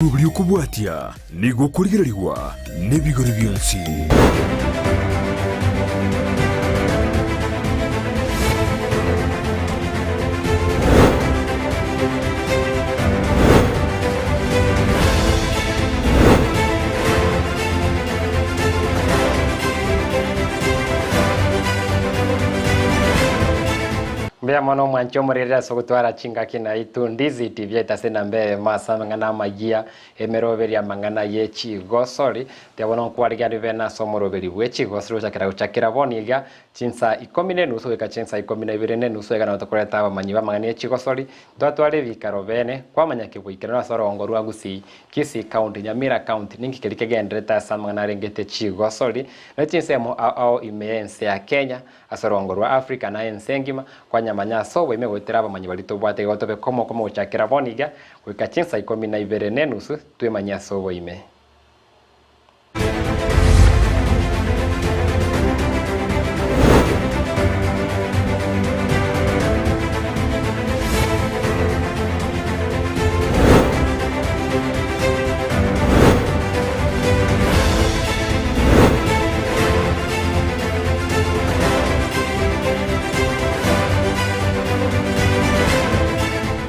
Omoroberi okobwatia nigo okorigererigwa nebigori bionsi. Mbuya mono omwanche omorere ase ogotwara chingaki naitwe Ndizi TV yaito ase enamba eyemo ase amang'ana amayia, emeroberi amang'ana ye chigosori. Tiga bono nkwarigereria bene ase omoroberi bwe chigosori gochakera gochakera bono iga chinsa ikomi na enusu goika chinsa ikomi na ibere na enusu iga nabo tokoreta abamanyi b'amang'ana ye chigosori twatwara ebikaro bene kwamanya ki goikeranu ase orogongo rwa Gusii, Kisii County, Nyamira County ninki keria kegendererete ase amang'ana arengete chigosori ne chinsemo ao ao ime y'ense ya Kenya Ase orongo rwa Africa na ense engima, kwanyamanya ase oboime goetera abamanyi baria tobwate igo tobe komo komo gochakera bono iga goika chinsa ikomi na ibere na enusu twemanyie ase oboime.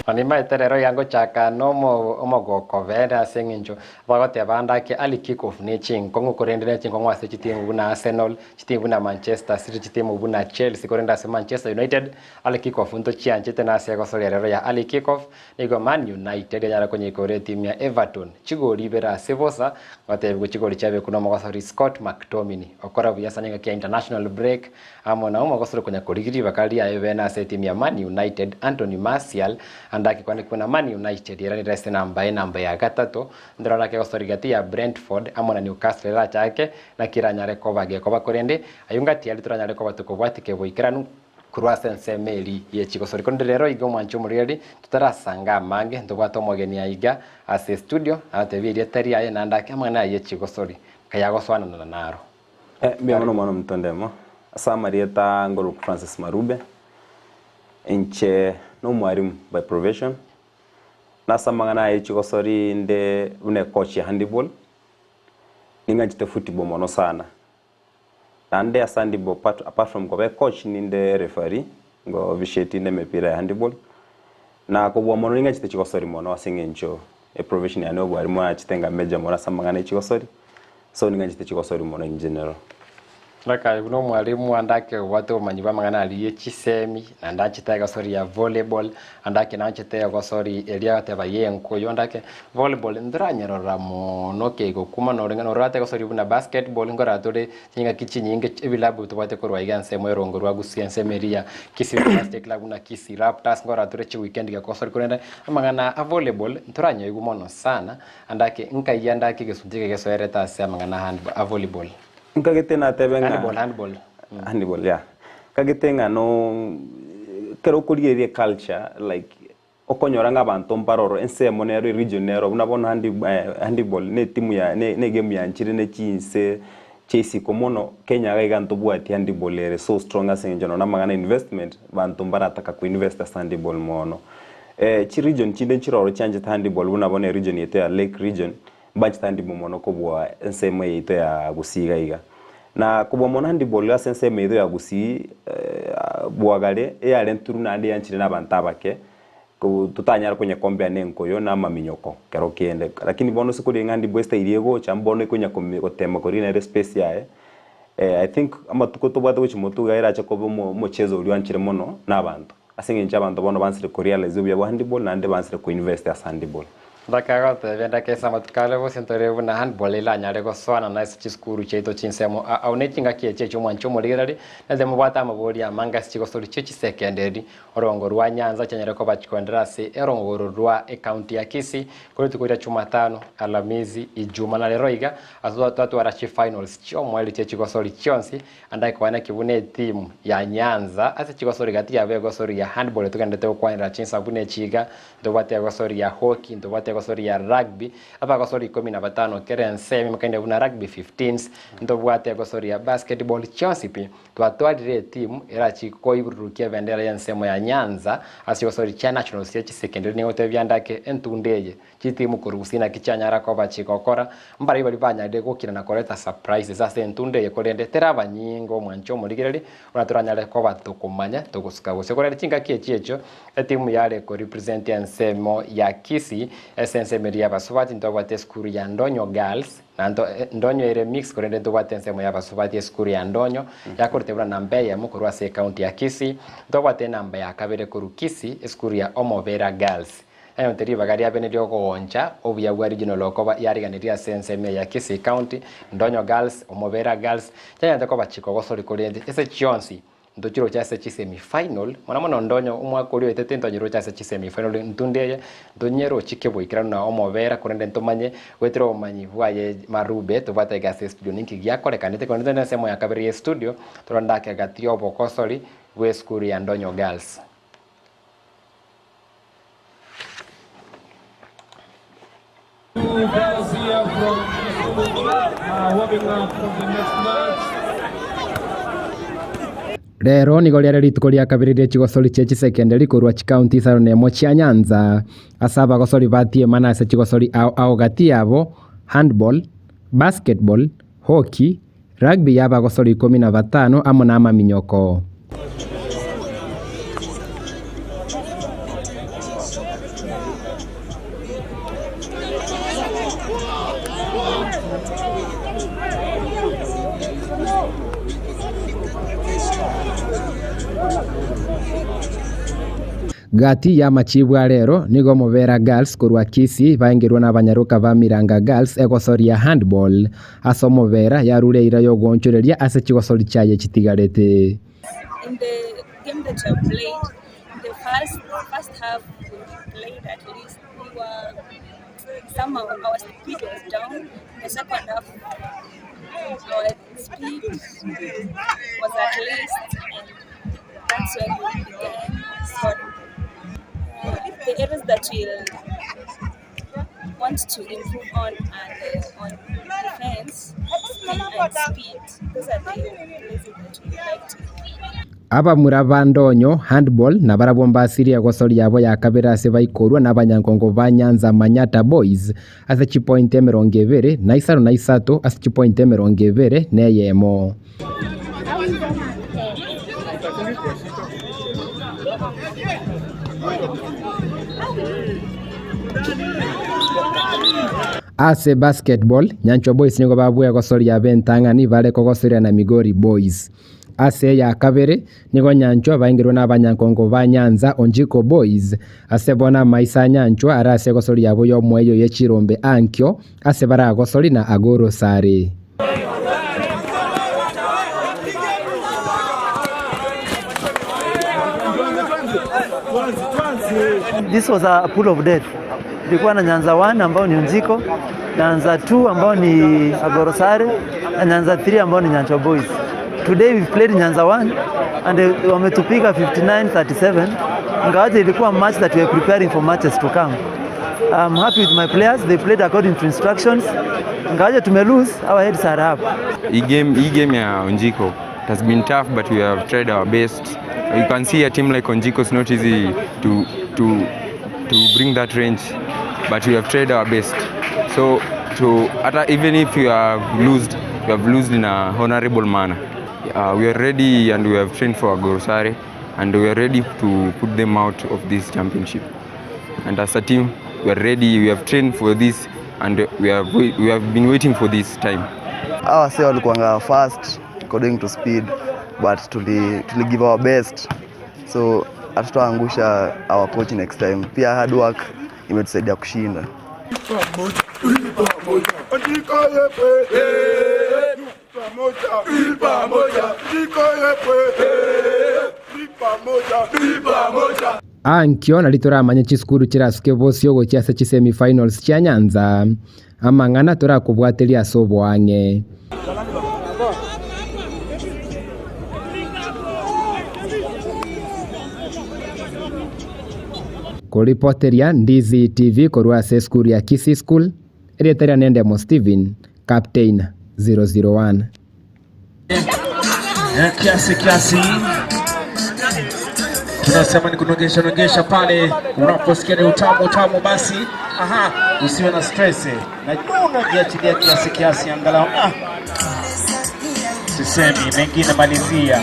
Na nimaete rero iga ngochaka nomogoko bene ase eng'encho bagoteba ande ake early kick off ne chinkong'u korende ne chinkong'u ase chitimu buna Arsenal, chitimu buna Manchester City, chitimu buna Chelsea korende ase Manchester United early kick off ntochianchete nase egosoria rero ya early kick off Nigo Man United yanyara konyeikora etimu ya Everton chigori ibere ase bosa, gotebigwa chigori chiabekwa nomogosori Scott McTominay okora buya ase engaki ya international break amo na omogosori konya korigia ribaga riaye bene ase etimu ya Man United Anthony Martial ande akekwanekwa na Man United eranire ase enamba enamba ya gatato ndorore ake gosori gati ya Brentford amo na Newcastle erachake naki eranyare koba gekoba korende ayio ngati aria toranyare koba tokobwatia keboikeranu Korwa ase ensemo eria ye chigosori. Korende rero iga omwanche omorweri, totarasanga amange, ntobwate omogeni aiga ase estudio, aratebie erieta riaye naende ake amang'ana aye ye chigosori, kayagosoanana naro. Mbuya mono omwana ominto Ndemo. Ase amarieta ngorokwa Francis Marube, inche nomwarimu by profession, nase amang'ana aye chigosori inde buna ecoach ya handball, ning'anchete football mono sana. Naende ase handball apart, apart from koba ecoach ninde referee, ngo officiate inde emepira ya handball, na kobua mono ning'anchete chigosori mono ase eng'encho eprofession yane ya obwarimu nachete nga major mono ase amang'ana ya chigosori, so ning'anchete chigosori mono in general. Raka buna omwalimu ande ake obwate obomanyi bw'amang'ana aria ye chisemi, naende anchete egosori ya volleyball, ande ake nanchete egosori eria agoteba y'enkoyo, ande ake volleyball ntoranyerora mono kegokuma nore ng'a nororate egosori buna basketball nkorora tore chingaki chinyinge ebilabu tobwate korwa iga ensemo erongo rwa Gusii ensemo eria ya Kisii University Club buna Kisii Raptors nkorora tore chiweekend gekogosori korende amang'ana a volleyball ntoranyoigwa mono sana ande ake nkai ande ake egesunte eke gesoerete ase amang'ana a handball a volleyball. Nkagete natebe ng'a Handball, handball. Handball, yeah. Nkagete ng'a no ekero okorigereria eculture like okonyora ng'a abanto mbaroro ensemo nero eregion nero buna bono handi handball ne etimu ya ne egame yanchire ne chinse chia isiko mono Kenya iga iga ntobwati handball ere so strong ase eng'encho nonya amang'ana ya investment banto mbarataka ko invest ase handball mono. Chiregion chinde nchiroro chianchete handball buna bono eregion yaito ya Lake region Mbanchete handball mono kobua ensemo yaito ya Gusii iga iga. Na kobua mono handball ase ensemo yaito ya Gusii bwagare eyarentirwe naende eyanchire na abanto abake, totanyara konyekombea na enkoyo na amaminyoko kero kende. Lakini bono ase korigia ng'a handball estyle egocha mbono ekonya gotema korigia nere espace yaye, I think amatuko tobwate gochia motwe iga erache koba omochezo oria oanchire mono na abanto. Ase eng'encho abanto bono bansire korealize obuya bwa handball naende bansire koinvest ase handball. Ndakagotebia ndakesa amatuko are bosio ntore buna handball eranyare gosoanana ase chisukuru chiaito chinsemo aa ao ne chingaki echi echi'omwanchi omorigereri nase mobwate amaboria amange ase chigosori chie chisekenderi orongo rwa Nyanza chianyare koba chikoenderera ase orongo oro rwa ecounty ya Kisii korwa rituko ria Chumatano, Alamisi, Ijuma na rero iga ase twatwara chifinals chi'omoerio chie chigosori chionsi Ande akwana ki buna etimu ya Nyanza ase chigosori gati yabo egosori ya handball togenderete gokwanera chinsa buna echi iga, ntobwate egosori ya hockey, ntobwate. egosori ya rugby abagosori ikomi na batano kera ensemo imokaine buna rugby fifteens, ntobwate egosori ya basketball chionsi pi twatwarire etimu erachi koibururukia ebendera y'ensemo ya Nyanza ase chigosori chia nationals chia chisekenderi nigo gotebia ndake entundo eye Chitimu korwa gusii naki chianyara koba chigokora, mbarabwo baria banyarire gokina na koreta surprises ase entundo eye korende teraba nyinga omwanche omorigereria buna toranyare koba tokomanya togosuka gose korende chingaki echi echio etimu yare ko represent ensemo ya Kisii ase ensemo eria y'abasubati ntobwate esukuru ya Ndonyo Girls na nto Ndonyo ere mix korende ntobwate ensemo y'abasubati esukuru ya Ndonyo yakorete buna namba eyemo korwa ase ecounty ya Kisii ntobwate enamba ya kabere korwa Kisii esukuru ya Omobera Girls Enyote ribaga ria bene riogooncha obuya bwa regional okoba yariganirie ase ensemo eye ya Kisii County, Ndonyo Girls, Omobera Girls, chianyarete koba chikogosori korende ase chionsi ntochiroche ase chi semi final, mono mono Ndonyo omwaka oria oetete ntonyeroche ase chi semi final ntunde eye ntonyerochi keboikeranu na Omobera korende ntomanye goetera obomanyi bwaye Marube tobwate iga ase estudio ninki giakorekanete korende togende ensemo ya kabere ya estudio torore ndake gati yobokosori bwe esukuru ya Ndonyo Girls. Rero nigo riare rituko ria kabere rie chigosori chie chisekenderi korwa chikaunti isano na emo chia Nyanza, ase abagosori ba tiemana ase chigosori ao ao gati yabo, handball, basketball, hockey, Rugby y'abagosori ikomi na batano amo namaminyoko. Gati y'amachibu a rero nigo Mobera Girls korwa Kisii baengerwe n'abanyaroka ba Miranga Girls egosoria handball. Ase omobera yarure eira y'ogoonchoreria ase chigosori chiaye chitigarete. In the game that we have played, in the first first half we played at least we were somehow our speed was down. In the second half our speed was at least and that's when we began scoring. The areas that we'll want to improve on are the, on defense, speed and speed. Those are the places that we like to Abamura ba Ndonyo Handball nabarabwo mbasirie egosori yabo ya kabere ase baikorwa nabanyankongo ba Nyanza Manyatta Boys ase chipointi emerongo ebere na isano na isato ase chipointi emerongo ebere na eyemo. Ase basketball, Nyanchwa Boys nigo babua egosoria ab'entang'ani bare kogosoria na Migori Boys. Ase eya kabere, nigo Nyanchwa baingerwe n'abanyankongo ba Nyanza Onjiko Boys. Ase bono amaiso a Nyanchwa are ase egosoria yabo y'omoerio ye chirombe ankio ase baragosori na Agoro Sare. This was a pool of death. Ilikuwa na Nyanza 1 ambao ni Unjiko, Nyanza 2 ambao ni Agorosare na Nyanza 3 ambao ni Nyanchwa Boys. Today we've played Nyanza 1 and wametupiga 59-37 ingawaje ilikuwa match that we are preparing for matches to come. I'm happy with my players. They played according to instructions. Ingawaje tume lose, our heads are up. Hii game, hii game ya Onjiko it has been tough but we have tried our best. You can see a team like Onjiko is not easy to, to, to bring that range but we have tried our best. So to, ata even if you have lost, you have lost in a honorable manner. We are ready and we have trained for Agorosare and we are ready to put them out of this championship. And as a team, we are ready, we have trained for this and we have, we have been waiting for this time. Hawa wasee walikuwanga fast according to speed but tuli, tuli give our best so hatutaangusha our coach next time. Pia hard work imetusaidia kushinda. Ankio nario toramanye chisukuru chirasuke bosio gochia ase chisemi finals chia Nyanza, amang'ana torakobwaterie ase oboang'e. Koripoteria Ndizi TV korwa ase esukuru ya Kisii School, erieta riane Ndemo Stephen, Captain 001. Eh, kiasi kiasi tunasema ni kunogesha nogesha pale unaposikia ni utamu utamu, basi aha, usiwe na stress na unajiachilia kiasi kiasi, angalau ah, sisemi mengine, malizia.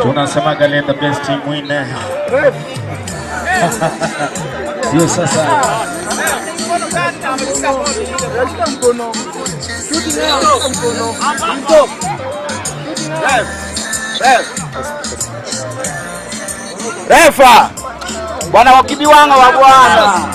Tunasemaga let the best team win. Ndio sasa Refa bwana wakibiwanga wa bwana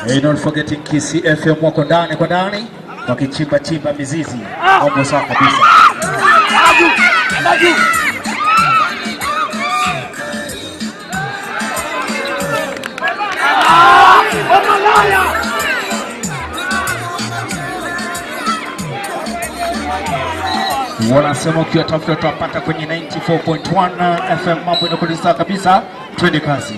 Hey, not forgetting Kisii FM wako ndani kwa ndani wakichimba chimba mizizi. Mambo sawa kabisa. Wanasema ukiwatafuta utawapata kwenye 94.1 FM. Mambo inakuwa sawa kabisa, twende kazi.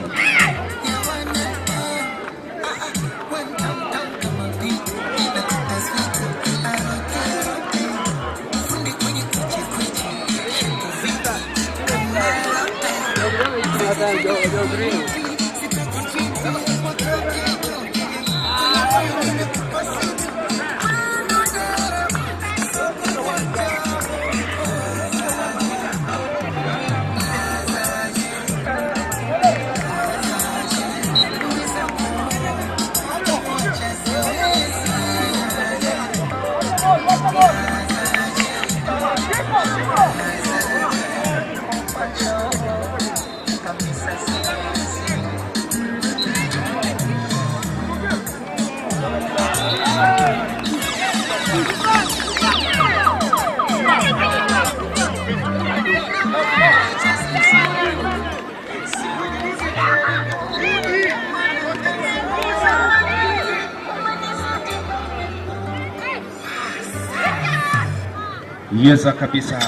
Yeza kabisa.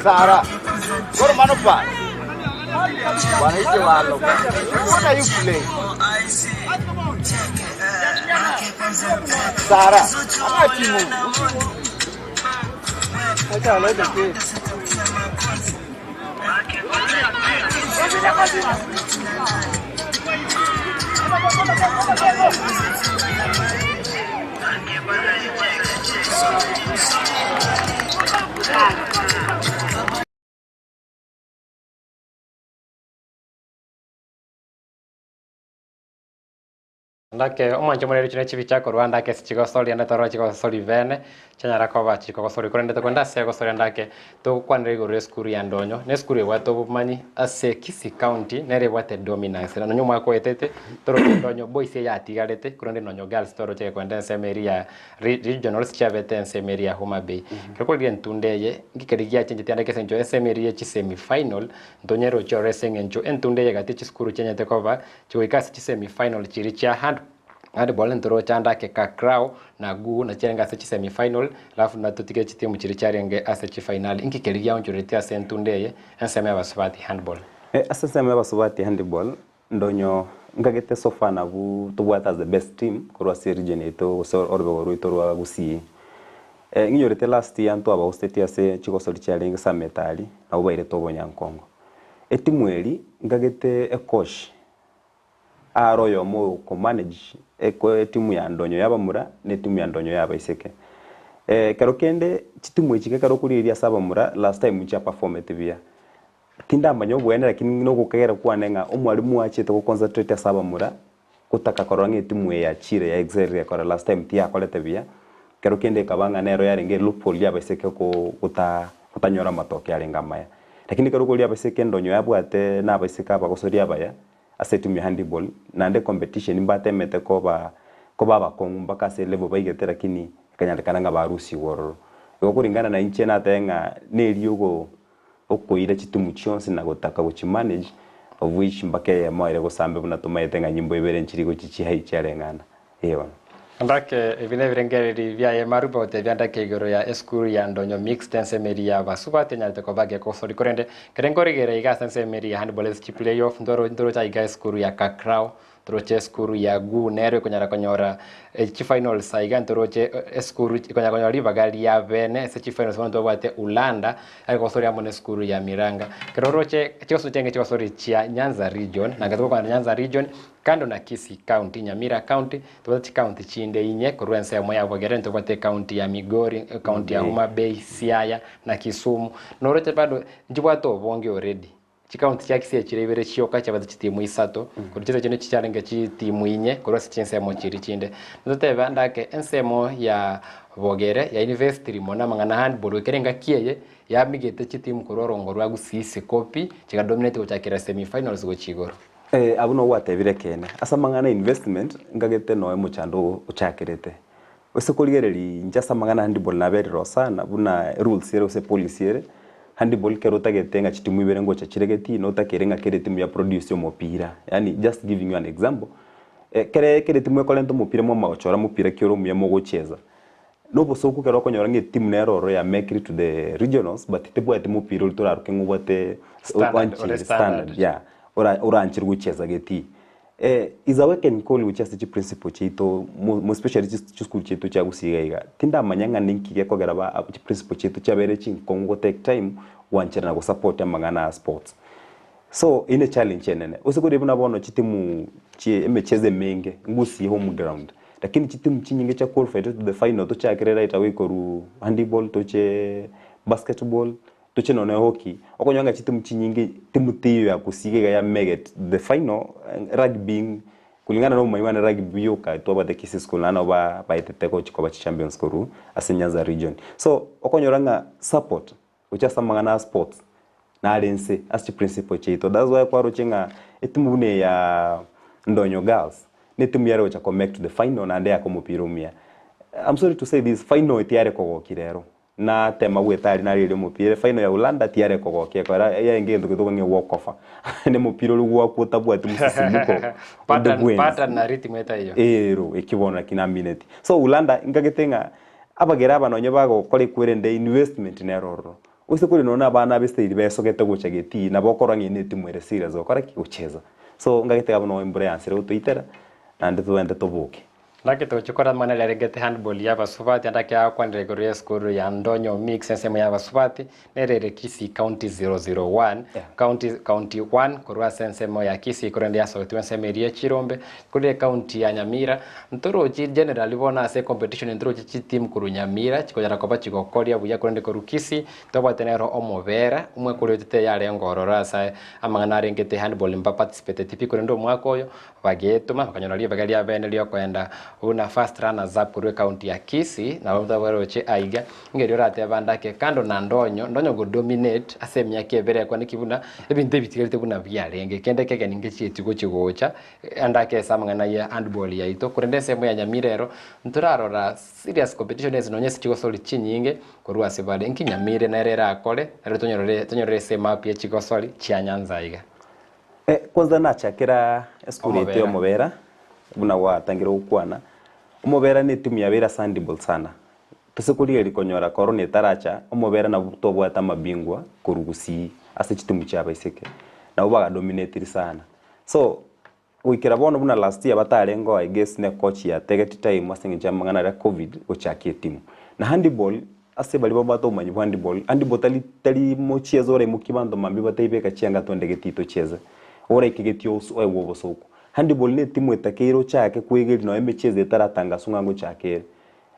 Sara Gor manupa Bwana hicho walo What are you playing? Sara Ana timu Acha alete kesi. Ndake omwancho moreri chire chibi chiakorwa ndake ase chigosoria ande torore chigosoria bene, chianyara koba chikogosoria korende tokoenda ase egosoria ndake togokwanera igoro ya esukuru ya Ndonyo, na esukuru ebwate obomanyi ase Kisii County nere ebwate dominance na nonye omwaka oetete toroche Ndonyo boys eyatigarete korende Ndonyo girls toroche gekoenda ensemo eria ya regionals chiabete ensemo eria ya Homa Bay. Ekero korigia entunda eye, nki keria giachengetie ande ase eng'encho ensemo eria ya chisemi final ntonye roche ororo ase eng'encho entunda eye gati chisukuru chianyete koba Chigoika ase chisemi final chiria chia hand handball ntoroche ande ake ka Krau na Guu na chiarenge ase chisemi final alafu natotige chitimu chiria chiarenge ase chifainali. Inki keria giaonchoretie ase entunda eye ensemo y'abasubati handball? Ase ensemo y'abasubati handball, Ndonyo nkagete so far nabwo tobwate as the best team korwa ase region yaito gose orobego rwaito rwa Gusii. Ng'inyorete last year ntwaba hosteti ase chigosori chiarenge summit aria, nabwo bairete obonyankongo. Etimu eri nkagete ecoach are oyomo okomanage etimu ya ndonyo ya abamura na etimu ya ndonyo ya abaiseke. Ekero kende chitimu echi ekero okorigereria ase abamura last time nchiaperformeti buya. Tindamanya oboene lakini nogokegera kwane ng'a omwalimu achete go concentrate ase abamura gotaka korora ng'a etimu eye yachire ya excel gekora last time tiyakorete buya, ekero kende ekaba ng'a nero yarenge loophole ya abaiseke ko gota gotanyora amatokeo arenge amaya. Lakini ekero okoria abaiseke ndonyo yabwate na abaiseke abagosori abaya ase etimu ya handball naende competition mbatemete koba koba abakong'u mpaka ase elevel baigete lakini ekanyarekana ng'a barusigwe ororo. Igo kuringana na inche natebe ng'a neri ogo okoira chitimu chionsi na gotaka gochi manage, of which mpaka eyemo ere gosambe buna tomaete ng'a nyimbo ibere nchiri gochi chihai chiareng'ana. Ee bono. Ndake ebi nebirengererio biaye Maruba gotebia ndake igoro ya esukuru ya Ndonyo Mixed ensemo eria ya abasubati enyarete koba gekosori korende kere nkorigera iga ase ensemo eria ya Handball SG Playoff ntoro ntoroche aiga esukuru ya Kakrao Toroche esukuru ya Guu nero ekonyara konyora chifinals aiga ntoroche esukuru ekonyara konyora ribaga ria bene ase chifinals bono ntobwate Ulanda egosoria amo nesukuru ya Miranga. Ekero oroche chigosori chiaye chigosori chia Nyanza region na togokwana Nyanza region kando na Kisii county, Nyamira county tobwate chicounty chinde inye korwa ensemo ya Bogere ntobwate ecounty ya Migori, ecounty ya Homa Bay, Siaya na Kisumu. Noroche bado nchibwate obonge already. Chikaunti chia Kisii chire ibere chioka chiabate chitimu isato, korwa chiria chinde chiarenge chitimu inye korwa ase chinsemo chiria chinde. Totebe ande ake ensemo ya Bogere ya investiri mono amang'ana a handball goikera engaki eye yamigete chitimu korwa orongo rwa Gusii isiko pi chigadominate gochakera semi finals gochia igoro. Abwo nabo gwatebire ekeene. Ase amang'ana a investment nkagete noe omochando ochakerete. Gose korigereria inche ase amang'ana a handball naberire oo sana buna rules ere gose policy ere, handball kero otagete ng'a chitimu ibere ngocha chire getii notakeire ng'a kera etimu ya produce omopira yaani just giving you an example, ekere kera etimu ekorenta omopira mwamagochora mopira ki ore omuya mogocheza. Na obosoku ekero okonyora ng'a etimu nere ororo ya make it to the regionals but tebwati mopira oria toraroke ng'a obwate Standard, ore oanchire standard. standard yeah, ora oranchire gocheza getii. Is a wake-up call gochia ase chiprinciple chiaito mo especially chisukuru chiaito chia gusii iga iga. Tindamanya ng'a ninki gekogera ba chiprinciple chiaito chiabeire chinkong'u go take time gwancherana na gosupport amang'ana a sports. So eyio ne challenge enene. Gose kore buna bono chitimu chie emechieso emenge gusii home ground, lakini chitimu chinyinge chia qualified to the final tochakere right away korwa handball toche basketball Toche nonya hockey, okonyora ng'a chitimu chinyinge timu teiyo ya gusii iga ya make it the final, rugby kulingana na obomanyi bwane rugby yoka twabwate Kisii school naende nabo ba baetete gochi koba chichampions korwa ase Nyanza region. So okonyora ng'a support gochia ase amang'ana a sports nare inse ase chiprinciple chiaito that's why kwaroche ng'a etimu buna eye ya Ndonyo girls ne etimu yare gocha ko make to the final naende yaka omopira omuya. I'm sorry to say this, final tiyare kogokia rero. Natema goeta aria narigereria omopira, efinal ya Ulanda tiyare kogokia ekero yarenge egento getokwa ng'a ewalk over. Nemopira oria gwakwa otabwati mosisimuko onde Pattern, bwensi. pattern na rhythm etaiyo. Ero, ekio bono naki namineti. So Ulanda nkagete ng'a abagere aba nonye bagokora ekwerende investment nere ororo. Gose kore nonye na abana ab'eside besogete gocha getii nabo okorora ng'a eye netimu ere serious gokora ki? Gocheza. So nkagete abwo noo embura yansire gotoitera naende togende toboke. Naki tochia korora amang'ana aria arengete handball y'abasubati ande ake agokwanera igoro y'esukuru ya Ndonyo Mix ensemo y'abasubati nere ere Kisii County 001 County County 1 korwa ase ensemo ya Kisii korende yasogetigwe ensemo eria ya Chirombe korende ecounty ya Nyamira ntorochi generally bono ase ecompetition ntorochi chiteam korwa Nyamira chikonyara koba chigokoria buya korende korwa Kisii ntobwate nero omobera omwaka oria oetete yarenge ororo ase amang'ana arengete handball mba participateti pi korende omwaka oyo Bagetoma, bakanyora ribaga ria bene ri'okoenda buna first runners up korwa ecounty ya Kisii, nabo baroche aiga, ng'erio oratebe ande ake kando na ndonyo, ndonyo go dominate ase emiaka ebere ekwane ki buna ebinto ebitigarete buna biarenge, kende ekegeni ngechieti gochi gocha ande ake ase amang'ana ya handball yaito, korende ensemo ya Nyamira ero, ntorarora serious competition ase nonye ase chigosori chinyinge korwa ase bare, nki Nyamira nere erakore, nero tonyorore tonyorore ase emap ye chigosori chia Nyanza aiga. Kwanza nachakera esukuru yaito ya Omobera, buna gwatangire gokwana, Omobera ne etimu yabeire ase handball sana. Tose korigereria konyora corona etaracha, Omobera nabwo tobwate amabingwa korwa Gusii ase chitimu chia abaiseke. Nabwo bagadominatiri sana. So, Goikera bono buna last year batarengeo I guess ne coach yategeti time ase eng'encho y'amang'ana aria covid gochakia etimu. Na handball ase baria babwate obomanyi bwa handball, handball tari tari mochiezo oraimokie banto mambia obatebie beka chianga twende getii tochieze, oraike getii ose oegwe obosoku. Handball ne etimu etakeire ochake koegeria nonya emechiezo etaratangaswa ng'a ngochaka ere.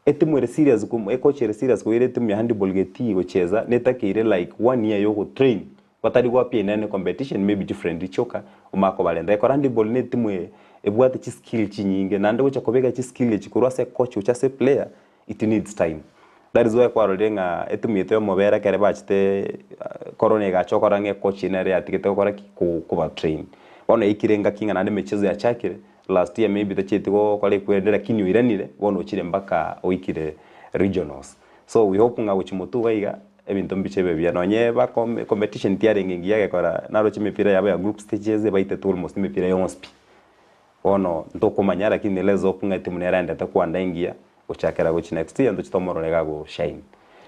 Etimu ere serious ko ecoach ere serious koira etimu ya handball getii gochieza netakeire like one year yogotrain Batari goapia inene competition maybe different chioka omanye kobarenta. Ekero handball ne etimu ebwate chiskill chinyinge naende gocha kobeka chiskill echi korwa ase ecoach gocha ase eplayer it needs time. That is why kwarorire ng'a etimu yaito ya omobere ekere bachete corona egacha okora ng'a ecoach nere yatigete gokora ki? Koba train. Bono yaikire engaki ng'a naende emichezo yachakire last year maybe tachieti gokora ekwende lakini oiranire bono ochire mpaka oikire regionals. So we hope ng'a gochia motwe iga iga Ebinto mbiche bibe buya nonye ba competition tiarenge engiya egekora naroche emepira yabo ya group stages ebaitetwe almost emepira yonsi pi. Bono ntokomanya lakini let's hope ng'a etimu neraendete kwanda engiya gochakera gochia next year ntoche tomorore iga ago shine.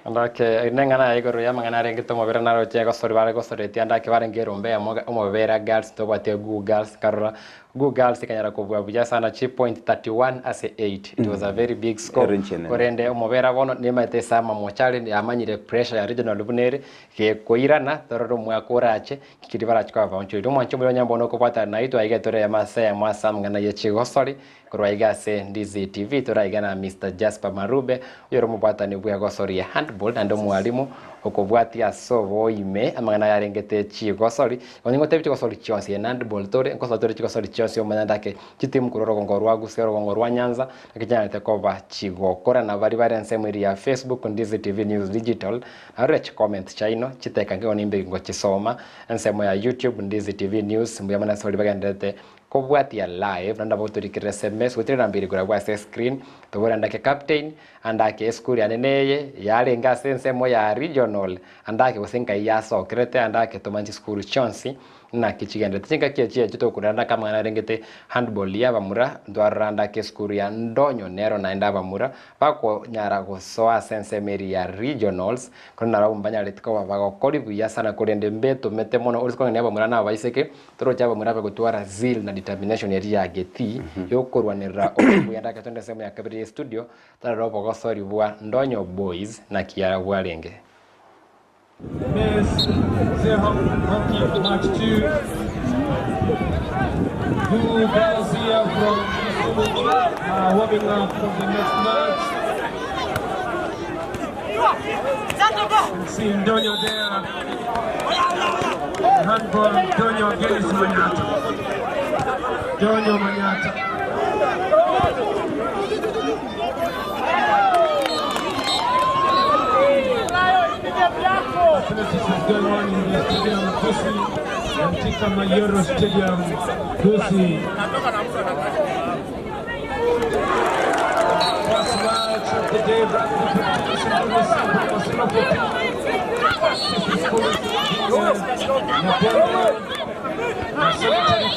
Andake neng'ana ya igoro y'amang'ana arengete omobere naroche egosori bare gosoretie andake barenge erombe eyemo omobere girls ntobwate guu girls nkarora Guu Girls ekanyara kobua buya sana chi point 31 ase 8. It was a very big score. Ere nchenene. Korende omobera bono nimaete ase amamochari yamanyire pressure ya regional buna ere, gekoirana torore omwaka orache kiri barache koba baonchoire. Omwancho omuya onye bono okobwatana naitwe aiga tore eyemo ase eyemo ase amang'ana ye chigosori korwa aiga ase Ndizi TV tore aiga na Mister Jasper Marube oyore omobwatani bwe egosori ya handball naende omwalimu okobwatia ase oboime amang'ana ayarengete chigosori. Onye ngotebi chigosori chionsi, eye handball tore, nkosoa tore chigosori chionsi omanye ndake chitimu korwa orogongo rwa Gusii, orogongo rwa Nyanza, naki chinyarete koba chigokora. Na baria bare ensemo eria ya Facebook, Ndizi TV News Digital, narorire chicomment chiaino, chiteka nkeigo nimbe ngochisoma, ensemo ya YouTube, Ndizi TV News, mbuya mono ase baria bagendererete kobwatia live, naende nabo otorikere sms, goetera enamba ere korabwo ase escreen, tobore ndake captain, Andake esukuru yane neye yarenge ase ensemo ya regional, andake gose nkai yasokerete, andake tomanye chisukuru chionsi naki chigenderete. Chingaki echi echio tokorora andake amang'ana arengete handball ya abamura, ntwarora andake esukuru ya Ndonyo nero naende abamura bakonyara gosoa ase ensemo eria ya regionals, korende narobwo mbanyareti koba bagokori buya sana korende mbetomete mono ore kong'ina abamura na abaiseke, Toroche abamura abagotwara zeal na determination eria ya getii yokorwanerera okobuya ndake twende ensemo ya kabere ye studio torore obogosori bwa Ndonyo Boys naki bwarenge. Miss Zero Hockey Match 2. Blue girls here from Kisumu are warming up for the next match. You can see Ndonyo there. Handball, Ndonyo against Manyata. Ndonyo Manyata. Athletics is going on in the stadium Gusii, Mtika Mayoro Stadium, Gusii. First match of the day, Rugby competition number 014. This is Napoleon.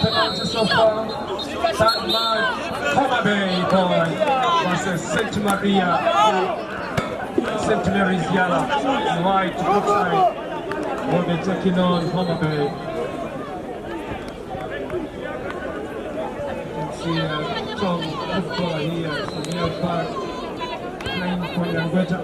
Penalty so far. Third match, Homa Bay boy versus Saint Maria. St. Mary's Yala in white outside will be taking on Homa Bay. You can see a strong footballer here, Samir Park, playing for Nyangweta.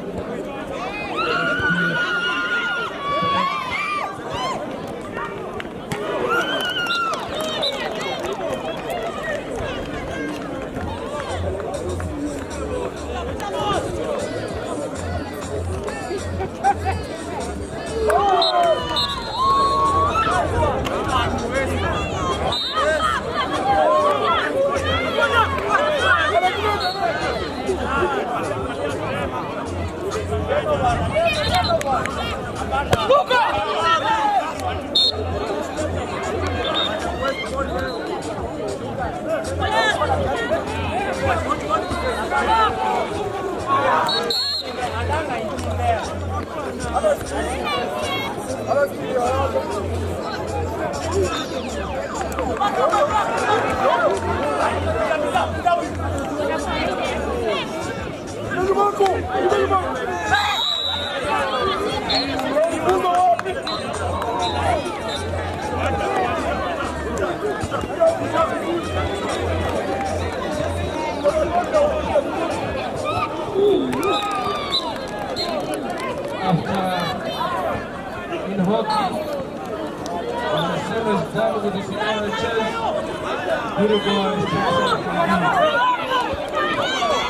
hockey. And the same is done with the senior chess. Guru boys takes on KD.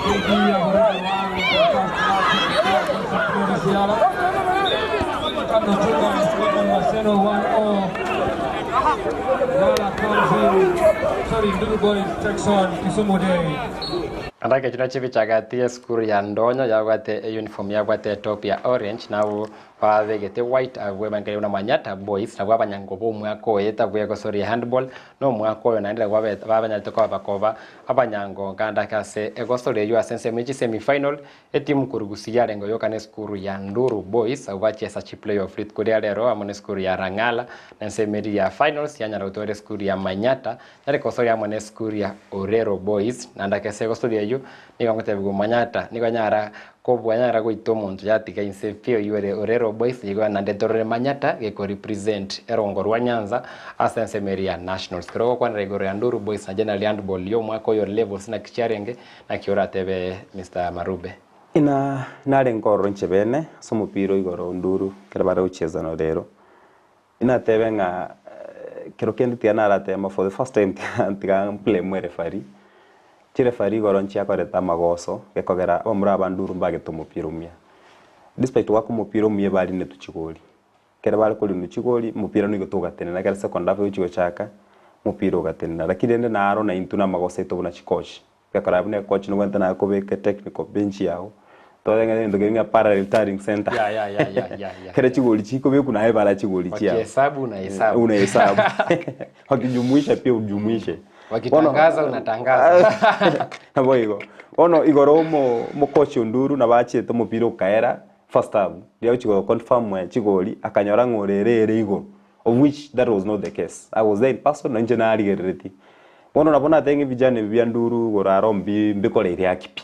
KD have already won the first match against St. Mary's Yala. Kano Chunga has taken Maseno 1-0. Yala comes in. Sorry, Nduru Boys takes on Kisumu Day. Andake chino chibichagati esukuru ya Ndonyo yabwate uniform yabwate top ya orange nabo babegete white abwe bangere na Manyata Boys nabo abanyango bo omwaka oyo etabwe gosoria handball no omwaka oyo naende babanyarete koba bakoba abanyango nkandake ase egosoria eywo ase ensemo echi semi final etimu korugusia yarengo yoka na esukuru ya Nduru Boys abwo bachiesa chiplayoff rituko ria rero amo na esukuru ya Rang'ala na ensemo eria ya finals yanyara gotwara esukuru ya Manyata yare kosoria amo na esukuru ya Orero Boys naende ase egosoria eywo nigo ngotebiwa Manyata nigo anyara kobua anyara goita omonto yatiga inse pi oywo ore Orero Boys igo naende torore Manyata geko represent erongo rwa Nyanza ase ensemo eria ya nationals. Kero ogokwanera igoro ya Nduru Boys na generally handball ya omwaka oyo levels naki chiarenge naki oratebe Mister Marube. Ina narenge ororo inche bene ase omopira o igoro Nduru ekero bare gochiesa na Orero, inatebe ng'a kero kende tiga naratema for the first time tiga mblame ereferee, Chireferee igoro nchiakorete amagoso gekogera abamura aba Nduru mbagete omopira omuya. Despite goaka omopira omuya barinetwe chigori. Ekero bare korinwa chigori, omopira nigo togatenena ekero second half egochia gochaka, omopira ogatenena. Lakini rende naro naintwe na amagoso aito buna chicoach. Gekogera buna ecoach nobwenerete naye kobeka etechnical bench yago, totebe ng'a egento keria ng'a parallel tiring center. Yeah, yeah, yeah, yeah, yeah, yeah. Ekero chigori chikobekwa naye bara chigori chiao. Wakihesabu unahesabu. Unahesabu. Wakijumuisha pia ujumuishe. Wakitangaza unatangaza. Naboigo. Bono igoro omo omokochi Onduru nabo achiete omopira okaera first half, riria agochia go confirm chigori akanyora ng'a ore ere ere igoro of which that was not the case. I was there in person na inche narigereretie. Bono nabo natebia ng'a ebijana ebi bia Nduru igoro aro mbi mbikoreire haki pi.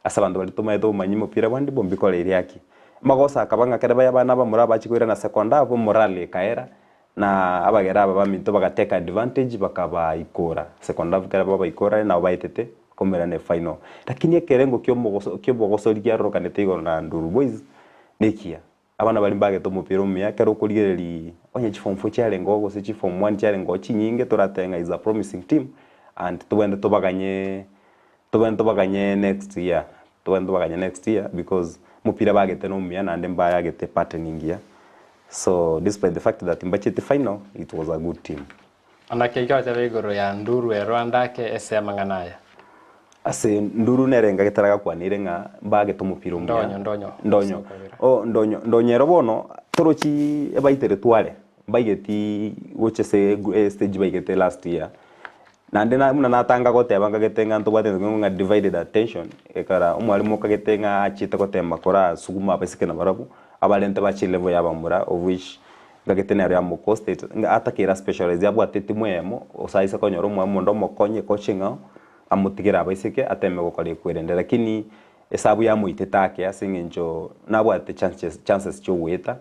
Ase abanto baria tomaete obomanyi mopira bwande bo mbikoreire haki. Amagoso akaba ng'a ekero abana abamura abachia koirana second half morale ekaera Na abagera aba baminto bagatake advantage bakabaikora second half ekero babaikora nabo baetete komerana efinal. Lakini ekerengo kiomogoso kiobogosori kiarorokanete igoro na Nduru Boys nekiya. Abana baria mbagete omopira omuya ekero okorigereria onye chiform four chiarenge oo gose chiform one chiarenge oo chinyinge toratebe ng'a is a promising team and tobwenerete tobaganye tobwenerete tobaganye next year tobwenerete tobaganye next year because omopira bagete nomuya naende mbayagete pattern engiya. So despite the fact that mbacheti final, it was a good team. Naki ekegocha igoro ya Nduru ero andake ase amang'ana aya. Ase Nduru nere engaki taragakwanire ng'a mbagete omopira omuya. Ndonyo, ndonyo. Ndonyo. Sokobera. Oh, ndonyo, ndonyo ero bono torochi ebaitere tware, mbaigeti gocha ase egu stage baigete last year. Naende na buna natanga goteba nkagete ng'a ntobwate egento keng'u ng'a divided attention, ekara omwalimu okagete ng'a achiete gotema korasuguma abaiseke nabarabwo, abarente bache elevel ya abamura of which nkagete nero yamocosted, ng'a atakeire aspecialize abwate etimu eyemo, gose aise konyora omwalimu onde omokonye ecoaching ao, amotigere abaiseke ateme gokora ekwerende. Lakini esabu yamoitete ake ase eng'encho nabwate chances chances chia ogoeta.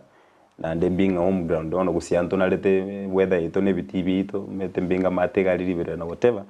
Naende mbing'a home ground bono gose ntonarete weather yaito na ebitii biaito omanyete mbinga amate iga aria riberera na whatever,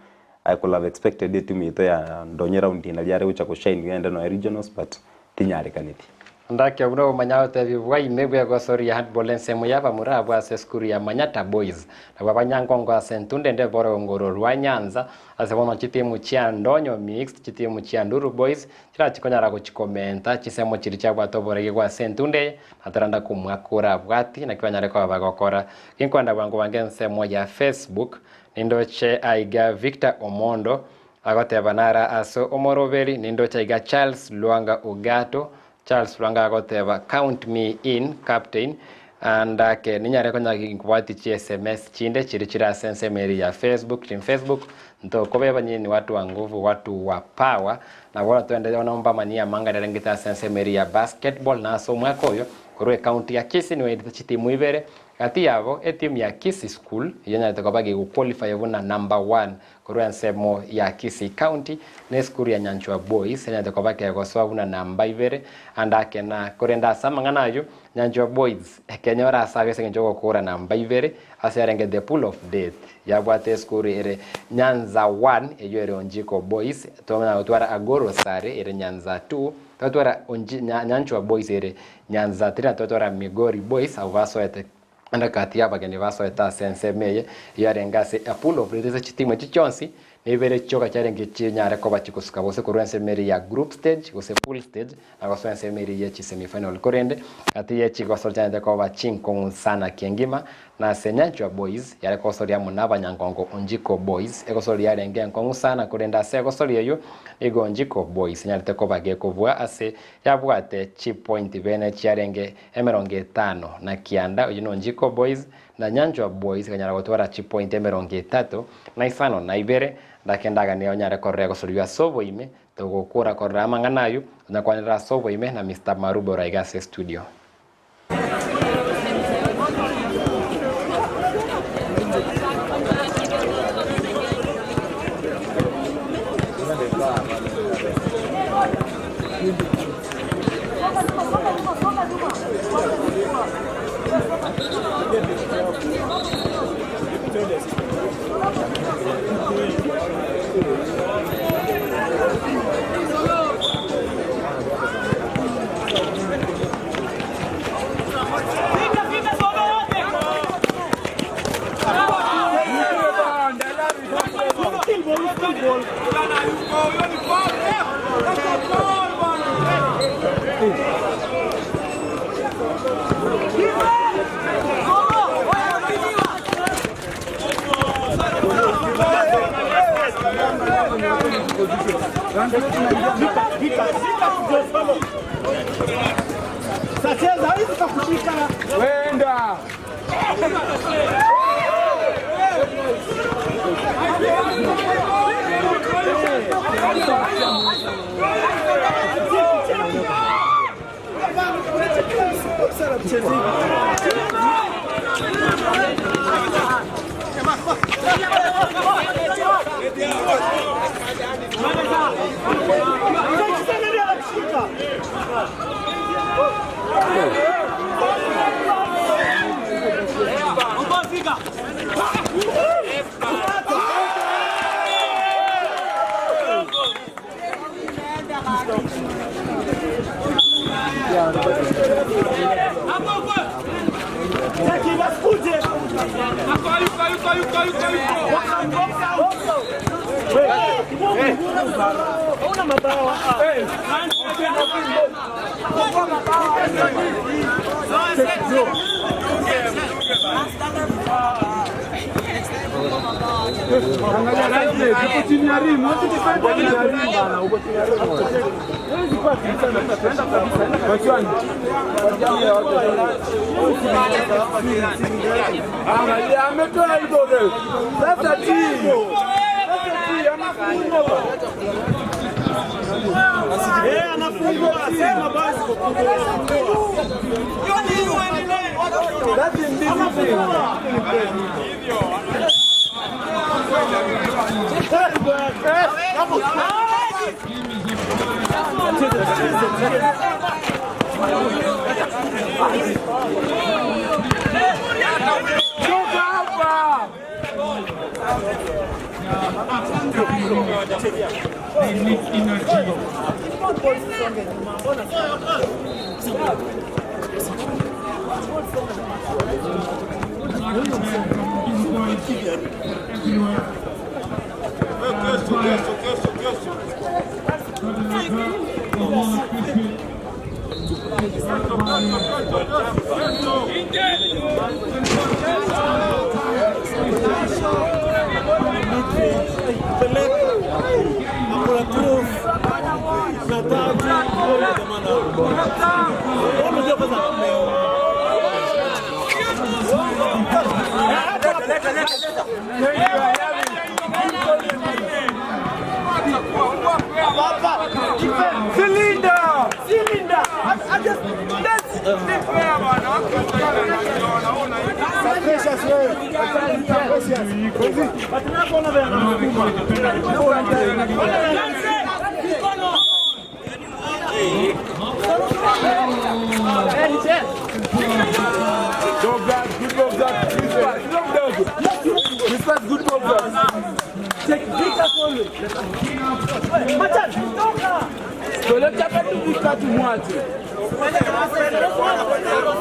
I could have expected etimu yaito ya ndonye round eye naria are gocha go shine gende nonya regionals but tinyarekaneti. Ndake buna omanya otebi bwaime bw'egosoria handball ensemo y'abamura abwo ase esukuru ya Manyatta Boys nabwo abanyankongo ase entunda ende borongo rwa Nyanza ase bono chitimu chia Ndonyo Mixed, chitimu chia Nduru Boys Chirachi konyara gochikomenta chinsemo chiria chiabwate oborege ase entunda eye, na taranda komwaka orabwati, naki banyare koba bagokora. Ginkwenda bwango bwango ensemo ya Facebook, nindoche aiga Victor Omondo, agoteba nara ase omoroberi, nindoche aiga Charles Lwanga Ogato, Charles Lwanga agoteba count me in captain, andake ninyare konya ginkobwati chi sms chinde chiria chire ase ensemo eria ya Facebook, team Facebook, Ntokobeba nyinyi watu wa nguvu, watu wa power, na bono twende bono mbamanyie amang'ana arengete ase ensemo eria ya basketball na ase omwaka oyo korwa ecounty ya Kisii nigo chitimu ibere gati yabo etimu ya Kisii School eyio enyarete koba gegoqualify buna number one korwa ensemo ya Kisii County na esukuru ya Nyanchwa Boys enyarete koba kegosoa buna namba ibere ande ake na korende ase amang'ana ayio Nyanchwa Boys ekenyora ase abe ase eng'encho yogokora namba ibere ase yarenge the pool of death yabwate esukuru ere Nyanza 1 eyio ere Onjiko Boys twamanya gotwara Agoro Sare ere Nyanza 2 twatwara Onji Nyanchwa Boys ere Nyanza 3 na twatwara Migori Boys abwo basoete. Naende gati y'abageni basoete ase ensemo eye, yarenge ase a pool of ase chitimu echi chionsi, nibere chioka chiarenge chinyare koba chikosuka gose korwa ensemo eria ya group stage gose pool stage na gosoa ensemo eria ye chisemi final. Korende gati ye chigosori chianyarete koba chinkong'u sana kiengima, na ase Nyanchwa Boys yare kogosoria amo na Abanyangongo Onjiko Boys, egosori yarenge enkong'u sana korende ase egosori eyio nigo Onjiko Boys enyarete koba gekobua ase yabwate chipointi bene chiarenge 59, oyio n'Onjiko Boys, na Nyanchwa Boys ekanyara gotwara chipointi 35, ndake ndaganie onyare korora egosoriwa ase oboime, togokora korora amang'ana ayio, onyakwanera ase oboime na Mister Marube ore aiga ase estudio. Wenda. Ametoa hivyo sasa timu Anafungua, sema basi. Toka hapa. Cylinder! Cylinder! Good job, Zach. Good job, Zach. Good pass, good job, Zach. Take Victor Solo. Machan, toka. Toleta tu Victor tumwache.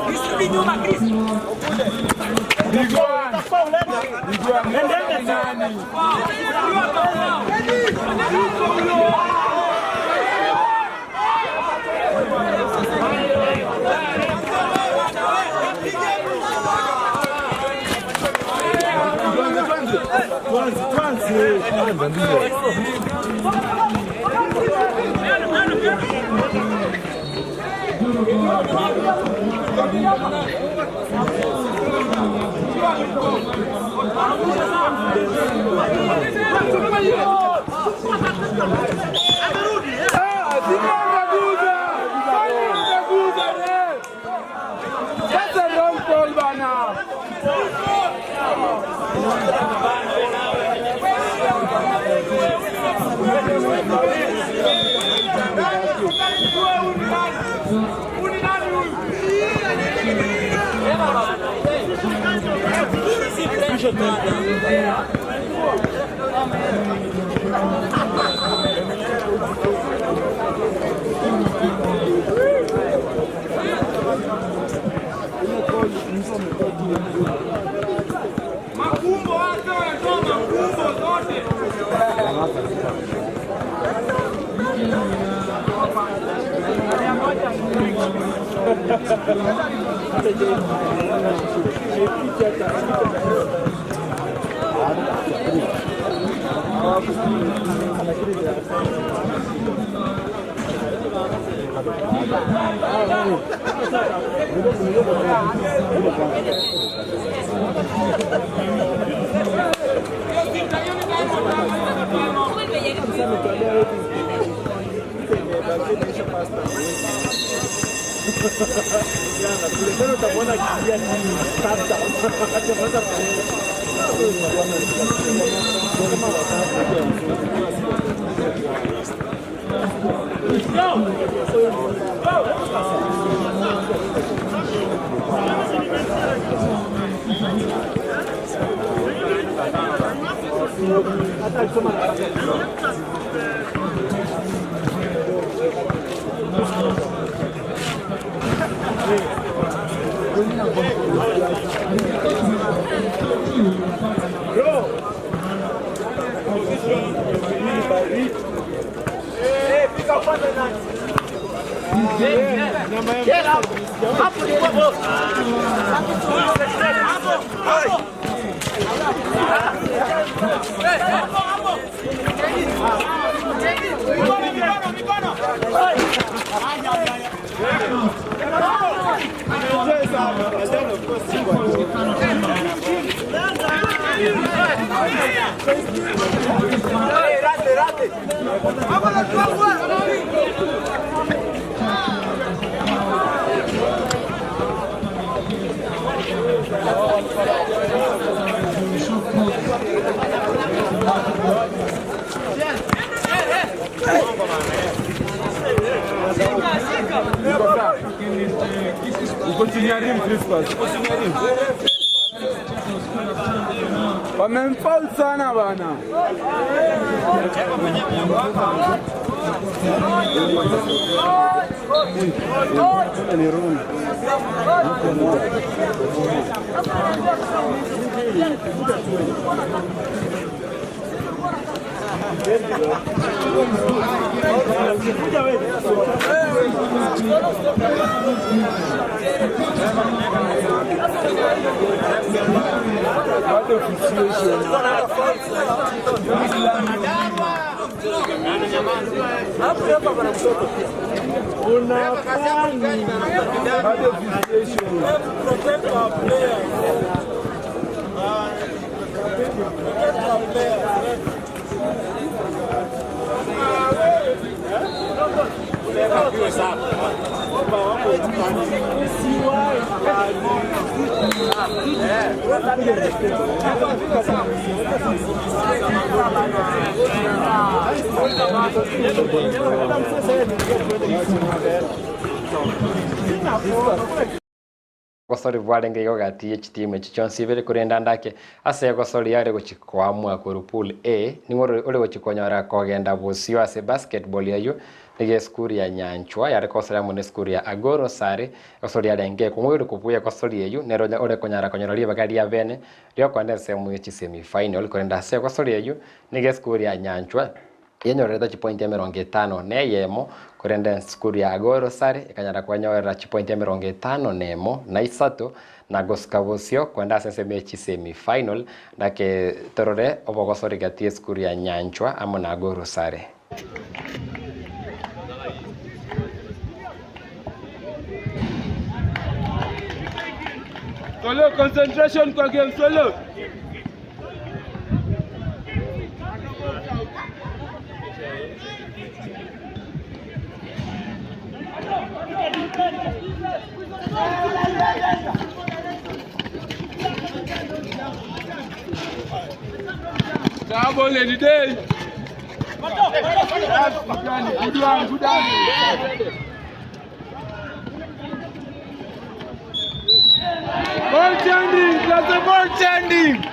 Chris, rudi nyuma Chris. That's a wrong call, bana. Makumbo wake wanatoa makumbo zote. Uko chini ya rim, Crispus. Uko chini ya rim. Wamemfoul sana bana. Bado officiation. Bado officiation. Obogosori bwarenge igo gati ye chitimu echi chionsi ibere, korende ande ake ase egosori yare gochia koamua korwa Pool A, ning'o ore gochia konyora kogenda bosio ase basketball eyio nigo esukuru ya Nyanchwa yare kogosori amo nesukuru ya Agoro Sare. Egosori yarenge ekong'u ore kobua egosori eyio nere ore konyara konyora ribaga ria bene riokoenda ensemo ye chisemi final, korende ase egosori eyio nigo esukuru ya Nyanchwa Yenyorerete chipointi emerongo etano na eyemo, korende esukuru ya Agoro Sare ekanyara kwenyorera chipointi emerongo etano na emo na isato, na gosuka bosio kwenda ase ensemo ye chisemi final, naki torore obogosori gati y'esukuru ya Nyanchwa amo na Agoro Sare. Solo concentration kwa game solo. Double any day. Good one, good one. Ball changing, that's the ball changing.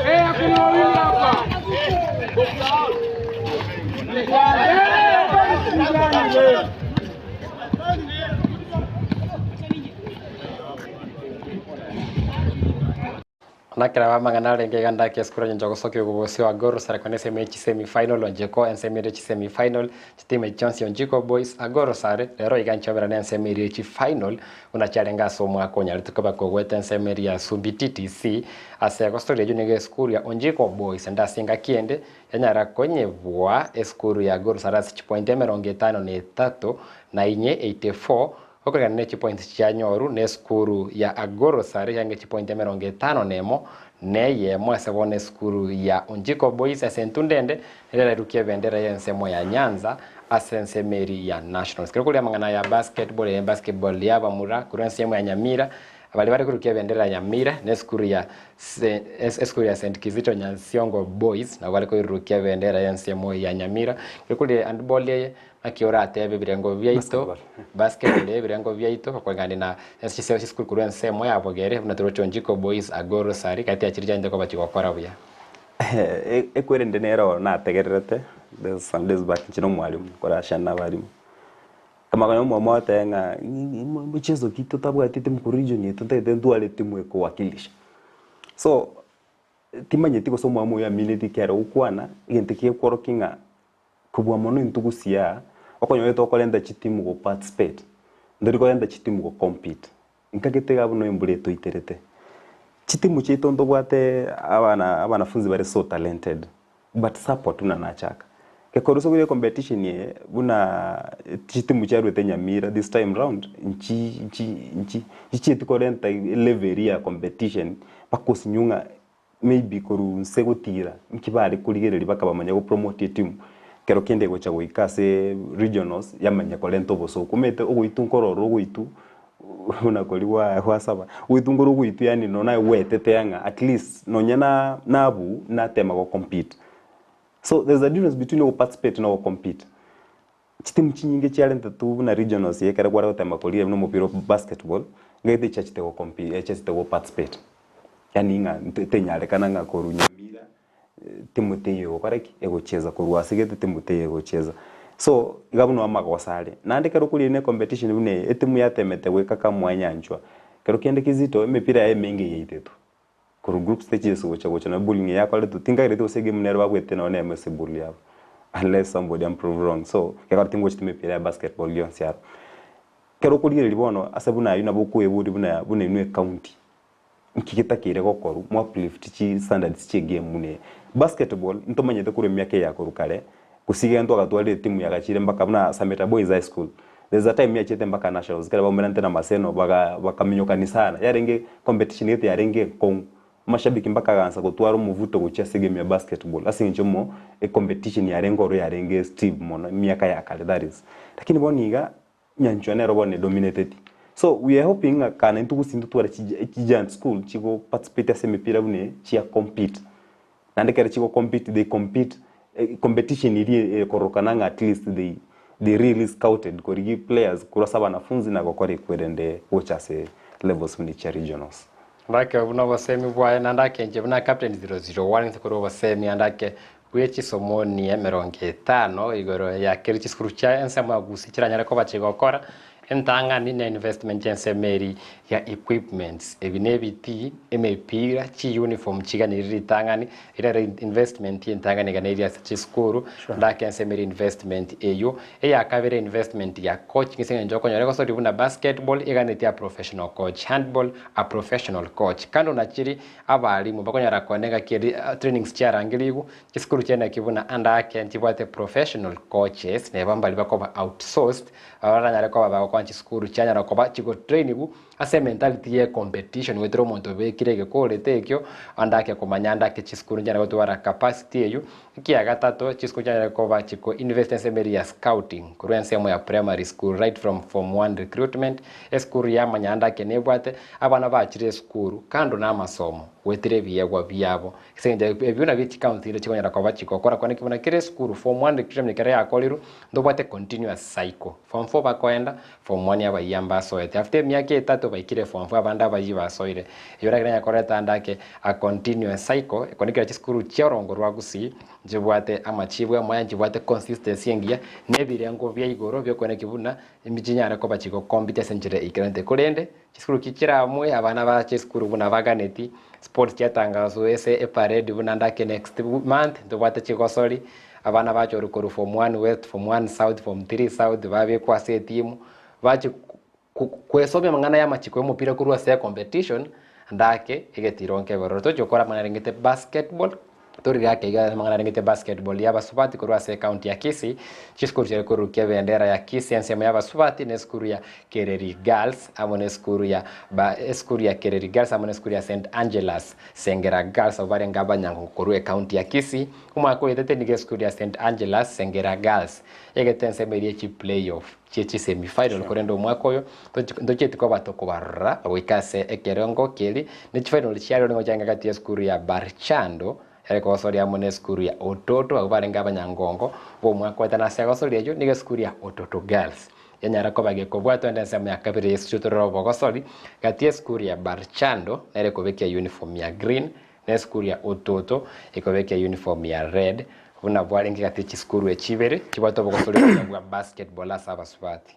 Eh, hakuna wawili hapa. Eh, Nakera bamang'ana arenge iga ndake esukuru onye gosokia obobosi wa Gor Sare kone ensemo ye chisemi final Onjeko ensemo ere chisemi final chitimu echi chionsi Onjiko Boys Agoro Sare rero iga nchiomera na ensemo eria echi final buna chiarenge ase omwaka onyarete koba kogweta ensemo eria ya Sumbi TTC ase egosoria eyio nigo esukuru ya Onjiko Boys ende ase engaki ende yanyara konyebua esukuru ya Gor Sare ase chipointi emerongo etano na etato na inye, 84, Okoreng'ana ne chipointi chianyorwa nesukuru ya Agorosari yange chipointi emerongo etano nemo na eyemo ase bono esukuru ya Onjiko Boys ase entunda ende nere erarukie ebendera y'ensemo ya Nyanza ase ensemo eria ya Nationals. Kero koria amang'ana ya basketball eye basketball y'abamura korwa ensemo ya Nyamira baria bare korukia ebendera ya Nyamira na esukuru ya esukuru ya St Kizito Nyansiongo Boys nabo bare koirurukia ebendera y'ensemo ya Nyamira. Kero koria handball eye Naki oratebe ebirengo biaito, basketball y'ebirengo biaito, okoreng'ania na ase chisemi chisukuru korwa ensemo ya bogere, buna toroche Onjiko Boys, Agoro, Sari, gati ya chiria chianchete koba chigokora buya. Ekwerende nero nategererete this some days back inche na omwalimu nkorashana na abalimu, nkamanya omwalimu agoteba ng'a mchezo ki totabwati timu korwa region yaito ntagete ntware timu ekowakilisha. So timanyeti gose omwalimu oyo amineti ki are gokwana, egento gekworokia ng'a Kobua mono intwe gusii okonyora tokorenta chitimu go participate, ntori korenta chitimu go compete. Nkagete iga buna embura etoiterete. Chitimu chiaito ntobwate abana abanafunzi bare so talented but support buna nachaka. Gekorwa ase okoira ecompetition eye buna chitimu chiarwete Nyamira this time round nchi nchi nchi nchichieti korenta elevel eria ya competition mpaka osinywe ng'a Maybe korwa inse gotira nki bare korigereria bakabamanya go promote etimu kero kende egocha goika ase regionals yamanya korenta obosoku omanyete ogoitwa nkorora ogoitwa buna koria gwa gwasaba ogoitwa nkore ogoitwa yaani nonya naye gwetetea ng'a at least nonya na nabwo natema go compete so there's a difference between ogo participate na ogo compete. Chitimu chinyinge chiarentetwe buna regionals ekero kware gotema koria buna omopira o basketball, ngaete chiachete go compete chiachete go participate. Yaani ng'a tenyarekana ng'a korwa Nyamira timu teiyo egokora ki? Egocheza, korwa ase gete timu teiyo egocheza. So, iga buna amagoso are. Naende ekero okoria ne competition buna eye, etimu yatemete goika kamwa nyanchwa, kero kende kizito emepira yaye emenge yaitetwe. Korwa group stages gocha gocha na bullying yakoretwe tinkagereti gose egame nero babwete nonye nemo ase bully yabo unless somebody am prove wrong so ekero tingocheti emepira ya basketball yonsi aro. Ekero okorigereria bono ase buna aywo nabo okoeboria buna buna inwe ecounty nki getakeire gokorwa mo uplift chi standards chie egame buna eye. Basketball ntomanyete korwa emiaka eye ya korwa kare gose iga intwe agatwarire etimu yagachire mpaka buna Sameta Boys High School. There's a time yachiete mpaka nationals ekero baumeranete na Maseno baga bakaminyokani sana. Yarenge competition gete yarenge enkong'u. Amashabiki mpaka agansa gotwara omovuto gochia ase egame ya basketball ase eng'encho mo ecompetition yarenge ororo yarenge stiff mono emiaka ya kare that is. Lakini bono iga nyanchwa nero bono edominateti. So we are hoping ng'a kana intwe gose intwe tware chi giant school chigo participate ase emepira buna eye chia compete. Naende ekero chigo compete they compete competition eria ekorokana ng'a at least they they really scouted korigia players korwa ase abanafunzi na gokora ekwerende gocha ase levels buna chia regionals. Ndake buna obosemi bwaye, naende akenche buna captain 001 inse korwa obosemi, naende ake bwe chisomoni 50 igoro ya keri chisukuru chia ensemo ya Gusii chiranyare koba chigokora entang'ani ne investment y'ensemo eri ya equipments. Ebi ne ebitii, emepira, chi uniform chiganiri ritang'ani, ere ere investment y'entang'ani eganeirie ase chisukuru, naende ake ensemo eri investment eywo. Eya kabere investment ya coaching ase eng'encho okonyora egosoria buna basketball eganetie a professional coach, handball a professional coach. Kando na chiria abalimu bakonyara kogenda engaki eria trainings chiarangerigwe, chisukuru chiaye naki buna ande ake nchibwate professional coaches neba mbaria bakoba outsourced baranyare koba bagokonya chisukuru chianyara koba chigotrainigwa ase ementality ye competition goetera omonto obekire egekorete ekio ande ake komanya ande ake chisukuru nchianyare gotwara capacity eywo. Ekiagatato, chisukuru chianyare koba chiko invest ase emeri ya scouting korwa ensemo ya primary school right from form one recruitment, esukuru yamanya ande ake nebwate abana bachire esukuru kando na amasomo goetera ebiegwa biabo. Ase eng'encho ebio nabio chikaunti chinde chikonyara koba chigokora kwane ki buna kera esukuru form one recruitment ekero yakorirwe ntobwate continuous cycle. Form four bakoenda, form one abayia mbasoete after emiaka etato baikire form four abande abayia basoire. Eyio naki nanya koreta ande ake a continuous cycle ekero kera chisukuru chia orongo rwa Gusii nchibwate amachibu amaya nchibwate consistency engiya na ebirengo bia igoro biokoeneki buna chinyare koba chigo compete ase enchera eikerante korende Chisukuru ki chiramwe abana bache esukuru buna baganeti, sports chiatangaswa ase eparade buna ndake next month ntobwate chigosori, abana bachorwa korwa form one west, form one south, form three south babekwa ase etimu, bache kwesomia amang'ana ya amachiko ya omopira korwa ase ecompetition, ndake egetiro nkebe ororo. Tochi gokora amang'ana arengete basketball. Torire ake iga amang'ana arengete basketball y'abasubati korwa ase ekaunti ya Kisii, chisukuru chiare korukia ebendera ya Kisii ensemo y'abasubati na esukuru ya Kereri Girls amo na esukuru ya ba esukuru ya Kereri Girls amo na esukuru ya St Angela's Sengera Girls abwo barenge abanyangongo korwa ekaunti ya Kisii. Omwaka oetete nigo esukuru ya St Angela's Sengera Girls egete ensemo eria chi playoff chie chi semi final korende omwaka oyo ntochieti koba tokobarora goika ase ekerengo keria ne chifinal chiarero nigo chiarenge gati y'esukuru ya Barchando ere kogosoria amo na esukuru ya Ototo abwo barenge abanyangongo b'omwaka oetana ase egosoria eyio nigo esukuru ya Ototo Girls yanyara koba gekobwatwa ende ensemo ya kabere y'esuchu torore obogosori gati y'esukuru ya Barchando nere ekobekia uniform ya green na esukuru ya Ototo ekobekia uniform ya red buna bwarenge gati y'echisukuru echi ibere chibwate obogosori obuya bwa basketball ase abasubati.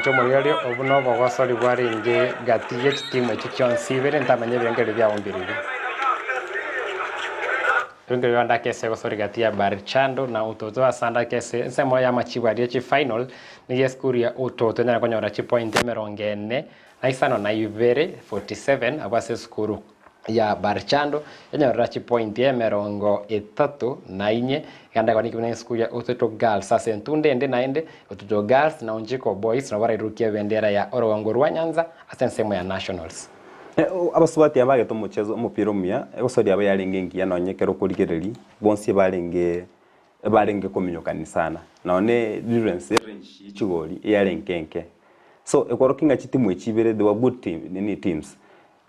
Mwanche omorigereria, obwo nobogosori bwarenge gati ye chitimu echio chionsi ibere, ntamanya ebirengererio biabo mbirobio. Ebirengererio bia Ndaka ase egosori gati ya Barchando na Utoto ase Ndaka ase ensemo y'amachibu aria chifinal, nigo esukuru ya Utoto enyare konyora chipointi emerongo ene na isano na ibere, 47, abwo ase esukuru ya Barchando enyorera chipointi emerongo etato na inye, egende ekero buna esukuru ya Ututo Girls ase entunda ende naende Ututo Girls na Onjiko Boys nabo barairurukie ebendera ya orogongo rwa Nyanza ase ensemo ya Nationals. Abasubati aba bagete omochezo omopira omuya, egosori yabo yarenge engiya nonye ekero okorigereria, bonsi ebarenge ebarenge kominyokani sana, nonye difference erange ye chigori eyarenge enke. So ekorokia ng'a chitimu echi ibere they were good team nini teams.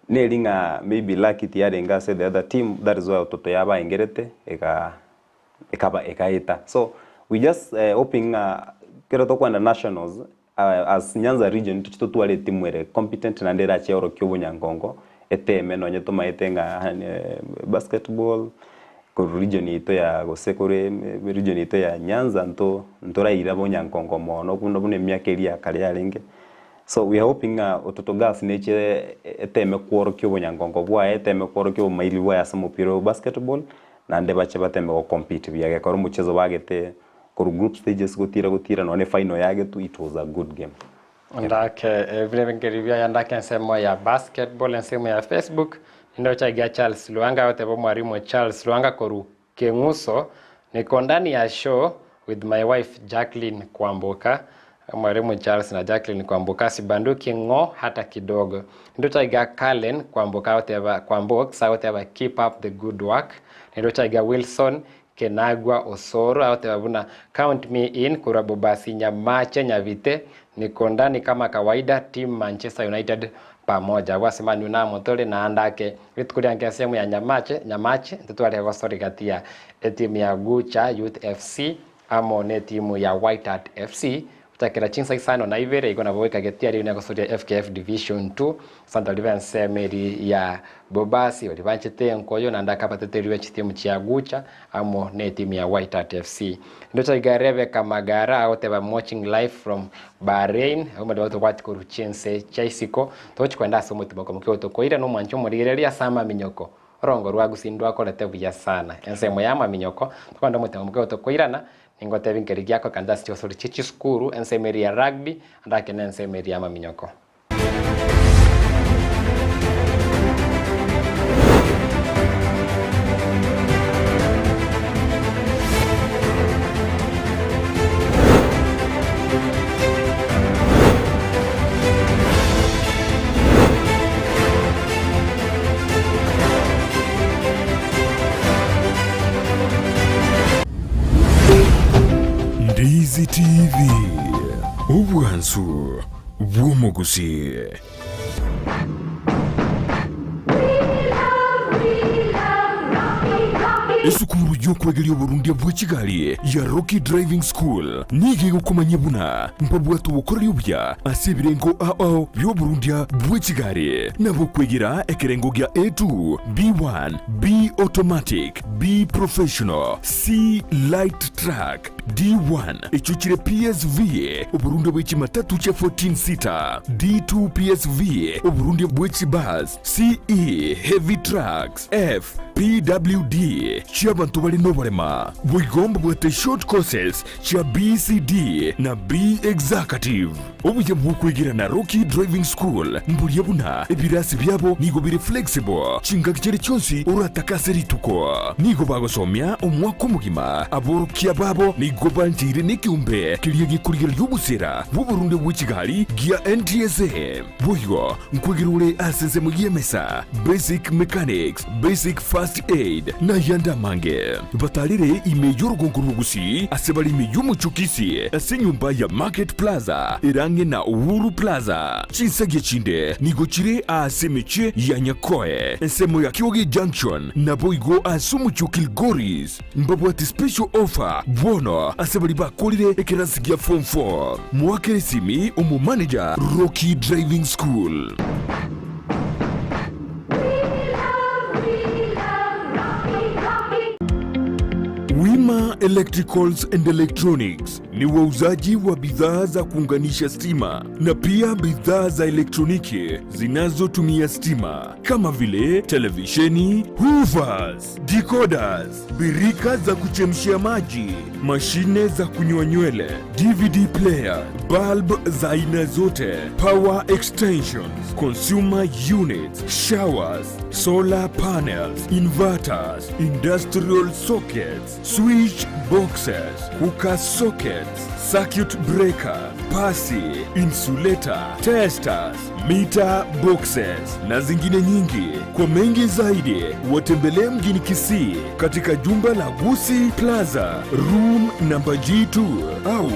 Neri ng'a maybe lucky tiyarenge ase the other team that is why ototo yabaengerete ega ekaba ekaeta. So we just hoping ng'a kero tokoenda nationals as Nyanza region toche totware etimu ere competent naende erache eorokie obonyangongo eteme nonye tomaete ng'a basketball korwa region yaito ya gose kore region yaito ya Nyanza nto ntoraira bonyankongo mono buna buna emiaka eria ya kare yarenge. So we are hoping ng'a Ototo Girls neche eteme kworokia obonyangongo bwaye, eteme kworokia obomaili bwaye ase omopira o basketball, naende bache bateme go compete buya gekora omochezo bagete korwa group stages gotira gotira nonye final yagetwe it was a good game. Ndake ebirengererio biaye ndake ensemo ya basketball ensemo ya Facebook nindoche iga Charles Lwanga agoteba omwarimu Charles Lwanga korwa Keng'uso, Niko ndani ya show with my wife Jacqueline Kwamboka, Mwalimu Charles na Jacqueline Kwamboka sibanduki ng'o hata kidogo. Nindocha iga Cullen Kwamboka agoteba Kwambox agoteba keep up the good work. Nindocha iga Wilson Kenagwa Osoro agoteba buna count me in korwa Bobasi Nyamache Nyabite niko ndani kama kawaida team Manchester United pamoja. Abwo ase Man U namotore naende ake Rituko ria nka ensemo ya Nyamache, Nyamache, ntitware gosori gati ya etimu ya Gucha Youth FC amo netimu ya White Hart FC gochakera chinsa isano na ibere igo nabo goika getia riria negosoria FKF Division 2 Santa baria b'ensemo eri ya Bobasi baria banchete enkoyo naende akabateteria be chitimu chia Gucha amo netimu ya White Hart FC. Ndoche iga Rebecca Magara agoteba I'm watching live from Bahrain, abwo mbaria tobwati korwa chinse chia isiko, togochi kogenda ase omotimoko moke otokoira nomwancha omorigereria ase amaminyoko. Orongo rwa Gusii ndwakorete buya sana. Ensemo ya amaminyoko, tokogenda omotimoko moke otokoirana, ningotebi nkeri giakorekana ase chigosori chie chisukuru, ensemo eria ya rugby, ande ake nensemo eria ya amaminyoko. Ndizi TV, obwansu bw'omogusi. Esukuru y'okwegeria oborundia bwe chigari ya Rocky Driving School nigo egokomanyia buna mbabwate obokoreri obuya ase ebirengo ao bi'oborundia bwe chigari nabo okwegera ekerengo gia A2, B1, B Automatic, B Professional, C Light Truck, D1, echio chire PSV, oborundia bwe chimatatu chia 14 seater, D2 PSV, oborundia bwe chibus, CE, heavy trucks, F, PWD, chi'abanto bare noborema. Boigo mbabwate short courses chia BCD na B Executive. Obuya bw'okwegera na Rocky Driving School mboria buna ebirasi biabo nigo bire flexible chingaki chiria chionsi oratake ase rituko. Nigo bagosomia omwaka omogima. Aborokia babo nigo bancheire nekeombe keria gekorigereria obosera bw'oborundia bwe chigari gia NTSA. Boigo nkwegera ore ase ensemo y'emesa, basic mechanics, basic first aid, na ayande amange. Batarire ime y'orogongo rw'Ogusii ase bare ime y'omochie o Kisii ase enyomba ya Market Plaza ere ang'e na Uhuru Plaza. Chinsagia chinde nigo chire aase emechie ya Nyakoe, ensemo ya Kioge Junction, naboigo ase omochie o Kilgoris. Mbabwate special offer bono ase baria bakorire ekerasi gia form 4. Moakere esimi omomanager Rocky Driving School. Wima Electricals and Electronics. Ni wauzaji wa bidhaa za kuunganisha stima na pia bidhaa za elektroniki zinazotumia stima kama vile televisheni, hoovers, decoders, birika za kuchemshia maji, mashine za kunyoa nywele, DVD player, bulb za aina zote, power extensions, consumer units, showers, solar panels, inverters, industrial sockets, switch boxes, cooker sockets, circuit breaker, pasi, insulator, testers, meter boxes na zingine nyingi. Kwa mengi zaidi, watembelee mjini Kisii katika jumba la Gusii Plaza, room namba G2 au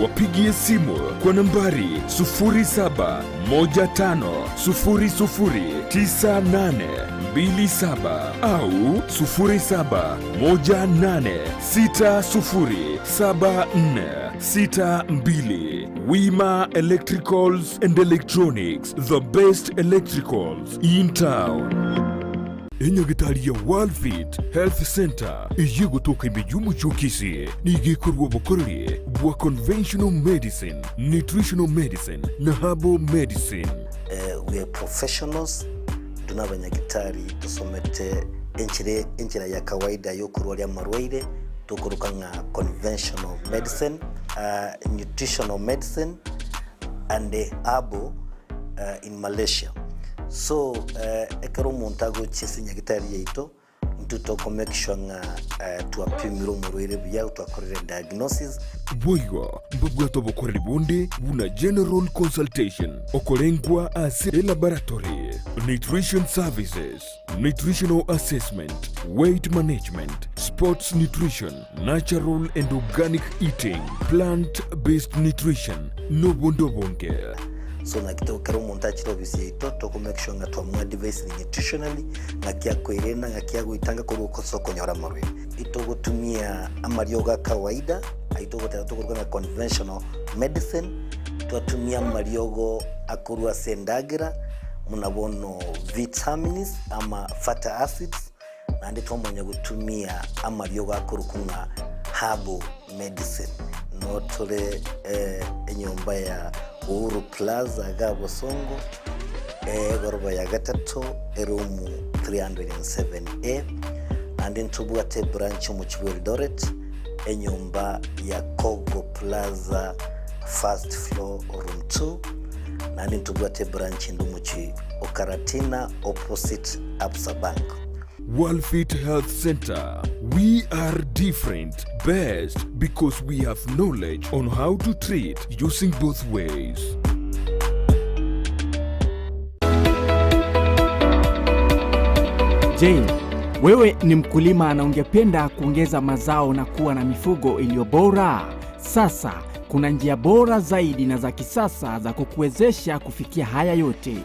wapigie simu kwa nambari 0715009827 au 0718607462. Wima Electricals and Electronics, the best electricals in town. Enyagitari ya Worldfit Health Center eye gotoka ime y'omochie o Kisii nigo ekorwa obokoreri bwa conventional medicine, nutritional medicine na herbal medicine. We are professionals, intwe nabanyagitari tosomete enchera enchera ya kawaida yokorwaria amarwaire tokoroka ng'a conventional medicine, nutritional medicine and herbal in Malaysia. So ekero omonto agochia ase enyagitari yaito, intwe toko make sure ng'a twapimire omorwaire buya, twakorire diagnosis. Boigo mbabwate obokoreri bonde buna general consultation, okorengwa ase elaboratory, nutrition services, nutritional assessment, weight management, sports nutrition, natural and organic eating, plant based nutrition, nobonde obonge. So naki to ekero omonto achire ofisi yaito toko make sure ng'a twamoadvisire nutritionally, ng'aki akoerenda, ng'aki agoitanga korwa ase okonyora amarwaire. Itogotumia amariogo a kawaida, ayio togoteba tokoruga ng'a conventional medicine, twatumia amariogo akorwa ase endagera buna bono vitamins ama fatty acids, naende twamanya gotumia amariogo akorokwa ng'a herbal medicine. Noo tore enyomba ya Uhuru Plaza iga Bosongo, egoroba ya gatato, eroom 307A, naende ntobwate ebranch omochie bwa Eldoret, enyomba ya Kogo Plaza first floor room 2, naende ntobwate ebranch ende omochie o Karatina opposite Absa Bank. Worldfit Health Center, we are different, best because we have knowledge on how to treat using both ways. Je, wewe ni mkulima na ungependa kuongeza mazao na kuwa na mifugo iliyo bora? Sasa kuna njia bora zaidi na za kisasa za kukuwezesha kufikia haya yote.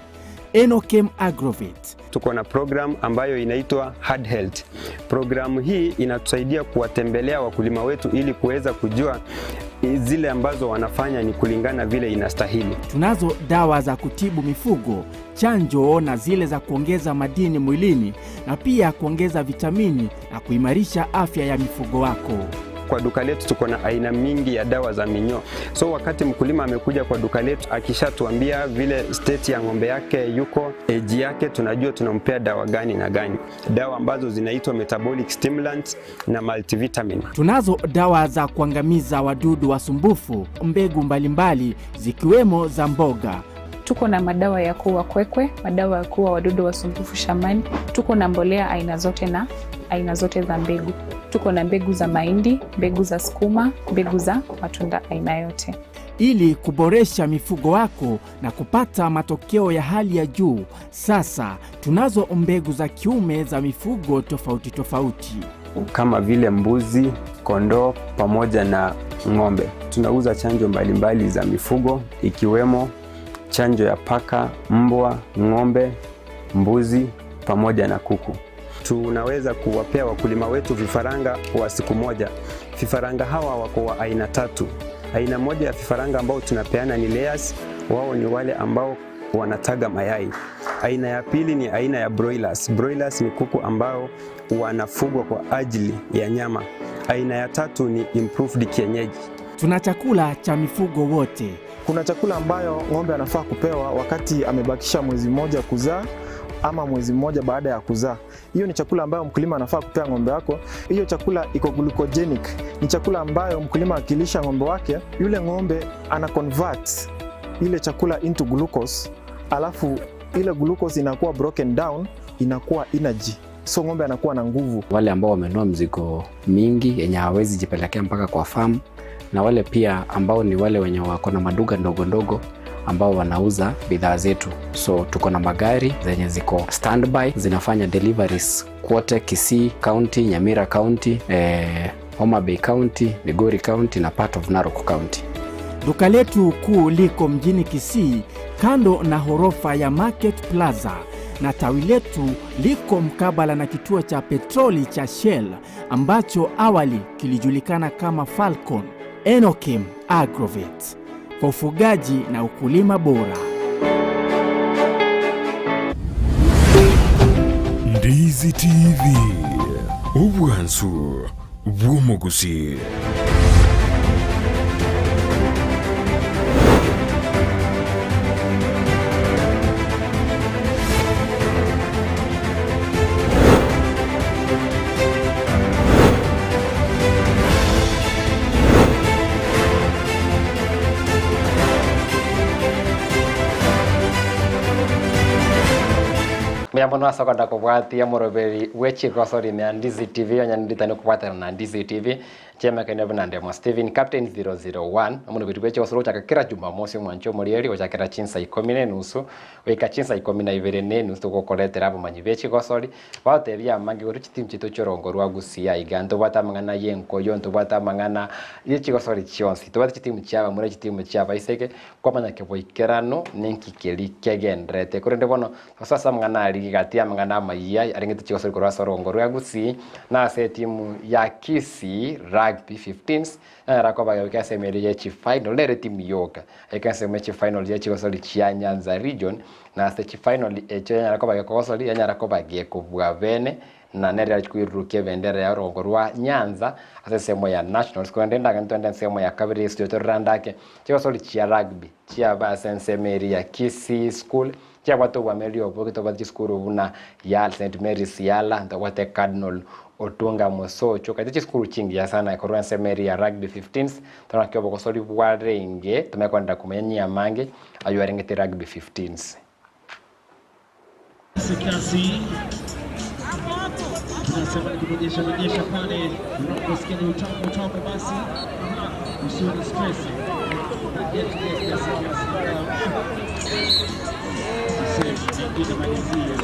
Enochem Agrovet. Tuko na program ambayo inaitwa Hard Health. Programu hii inatusaidia kuwatembelea wakulima wetu ili kuweza kujua zile ambazo wanafanya ni kulingana vile inastahili. Tunazo dawa za kutibu mifugo, chanjo na zile za kuongeza madini mwilini na pia kuongeza vitamini na kuimarisha afya ya mifugo wako. Kwa duka letu tuko na aina mingi ya dawa za minyoo. So wakati mkulima amekuja kwa duka letu akishatuambia vile state ya ng'ombe yake yuko, age yake, tunajua tunampea dawa gani na gani, dawa ambazo zinaitwa metabolic stimulants na multivitamin. Tunazo dawa za kuangamiza wadudu wasumbufu, mbegu mbalimbali zikiwemo za mboga. Tuko na madawa ya kuua kwekwe, madawa ya kuua wadudu wasumbufu shambani. Tuko na mbolea aina zote na aina zote za mbegu. Tuko na mbegu za mahindi, mbegu za sukuma, mbegu za matunda aina yote. Ili kuboresha mifugo wako na kupata matokeo ya hali ya juu, sasa tunazo mbegu za kiume za mifugo tofauti tofauti kama vile mbuzi, kondoo pamoja na ng'ombe. Tunauza chanjo mbalimbali za mifugo ikiwemo chanjo ya paka, mbwa, ng'ombe, mbuzi pamoja na kuku. Tunaweza kuwapea wakulima wetu vifaranga wa siku moja. Vifaranga hawa wako wa aina tatu. Aina moja ya vifaranga ambao tunapeana ni layers, wao ni wale ambao wanataga mayai. Aina ya pili ni aina ya broilers. Broilers ni kuku ambao wanafugwa kwa ajili ya nyama. Aina ya tatu ni improved kienyeji. Tuna chakula cha mifugo wote. Kuna chakula ambayo ng'ombe anafaa kupewa wakati amebakisha mwezi mmoja kuzaa ama mwezi mmoja baada ya kuzaa. Hiyo ni chakula ambayo mkulima anafaa kupea ng'ombe wako. Hiyo chakula iko glucogenic, ni chakula ambayo mkulima akilisha ng'ombe wake, yule ng'ombe ana convert ile chakula into glucose, alafu ile glucose inakuwa broken down, inakuwa energy, so ng'ombe anakuwa na nguvu. Wale ambao wamenunua mzigo mingi yenye hawawezi jipelekea mpaka kwa farm, na wale pia ambao ni wale wenye wako na maduka ndogo ndogo ambao wanauza bidhaa zetu. So tuko na magari zenye ziko standby zinafanya deliveries kwote Kisii County, Nyamira County, Homa Bay County, Migori County na part of Narok County. Duka letu kuu liko mjini Kisii kando na ghorofa ya Market Plaza na tawi letu liko mkabala na kituo cha petroli cha Shell ambacho awali kilijulikana kama Falcon. Enokim Agrovet kwa ufugaji na ukulima bora. Ndizi TV, obwansu bw'omogusi. Mbuya mono ase okoenda kobwatia omoroberi bwe chigosori ime ya Ndizi TV onye nditane kobwatana na Ndizi TV chiamekaine buna Ndemo Steven Captain 001 omoroberi bwe chigosori gochaka kera Jumamosi omwancho omorieri gochakera chinsa ikomi na enusu goika chinsa ikomi na ibere na enusu togokoretera abamanyi be chigosori bagotebia amange igoro chitimu chiaito chi'orongo rwa Gusii aiga ntobwate amang'ana ya enkoyo ntobwate amang'ana ye chigosori chionsi tobwate chitimu chia abamura chitimu chia abaiseke kwamanya keboikerano ninki keria kegendererete korende bono ase ase amang'ana aria gati amang'ana amayia arengete chigosori korwa ase orongo rwa Gusii na ase etimu ya Kisii Rugby 15s yanyara koba goika ase emeeri ye chifinal nere etimu yoka eke ensemo ye chifinal ye chigosori chia Nyanza region na ase chifinal echio yanyara koba gekogosori yanyara koba gekobua bene na nere yachi koirurukia ebendera ya orongo rwa Nyanza ase ensemo ya nationals korende ndagende twende ensemo ya kabere ase tororande ake chigosori chia rugby chiaba ase ensemo eria ya Kisii school chiabwate obwameri oboke tobwate chisukuru buna ya St Mary's Yala ntobwate Cardinal Otunga Mosocho kati chisukuru chingiya sana korwa ensemo eria ya rugby 15s torora naki obogosori bwarenge tomanye kogenda komanya nyiamange aywo arengete rugby 15s. Kasi tunasema ni kurejesha rejesha pale unaposikia ni utamu utamu, basi usiwe na stress. Rejea kiasi kiasi kiasi, nyingine malizie.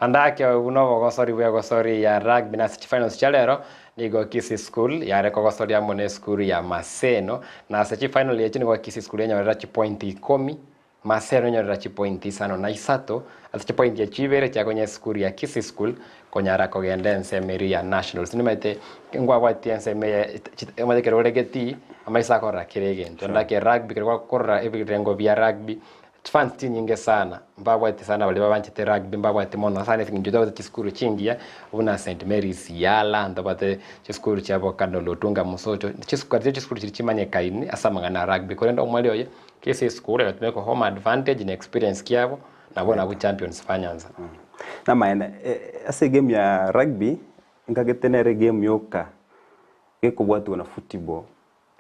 Ande ake buna obogosori bw'egosori ya rugby na ase chifinals chia rero, nigo Kisii School yare kogosoria amo na esukuru ya Maseno, na ase chifinal echi nigo Kisii School enyorera chipointi ikomi, Maseno enyorera chipointi isano na isato, ase chipointi echi ibere chiakonya esukuru ya Kisii School konyara kogenda ensemo eria ya nationals. Nimaete ngwabwatie ensemo eye omanyete ekero ore getii, amaiso akorora kera egento. Ande ake rugby ekero gwakorora ebirengo bia rugby, Chifans chinyinge sana, mbabwate sana baria babanchete rugby mbabwate mono sana ase eng'encho tobwate chisukuru chingiya buna St Mary's Yala, ntobwate chisukuru chia Bokano Lutunga Mosocho, chisukuru chiria chisukuru chiria chimanyekaine ase amang'ana a rugby. Korende omweri oye, kese esukuru egatumeka home advantage na experience kiabo, nabwo nabwo champions ba Nyanza. Namaene, ase egame ya rugby, nkagete nere egame yoka gekobwatiwa na football.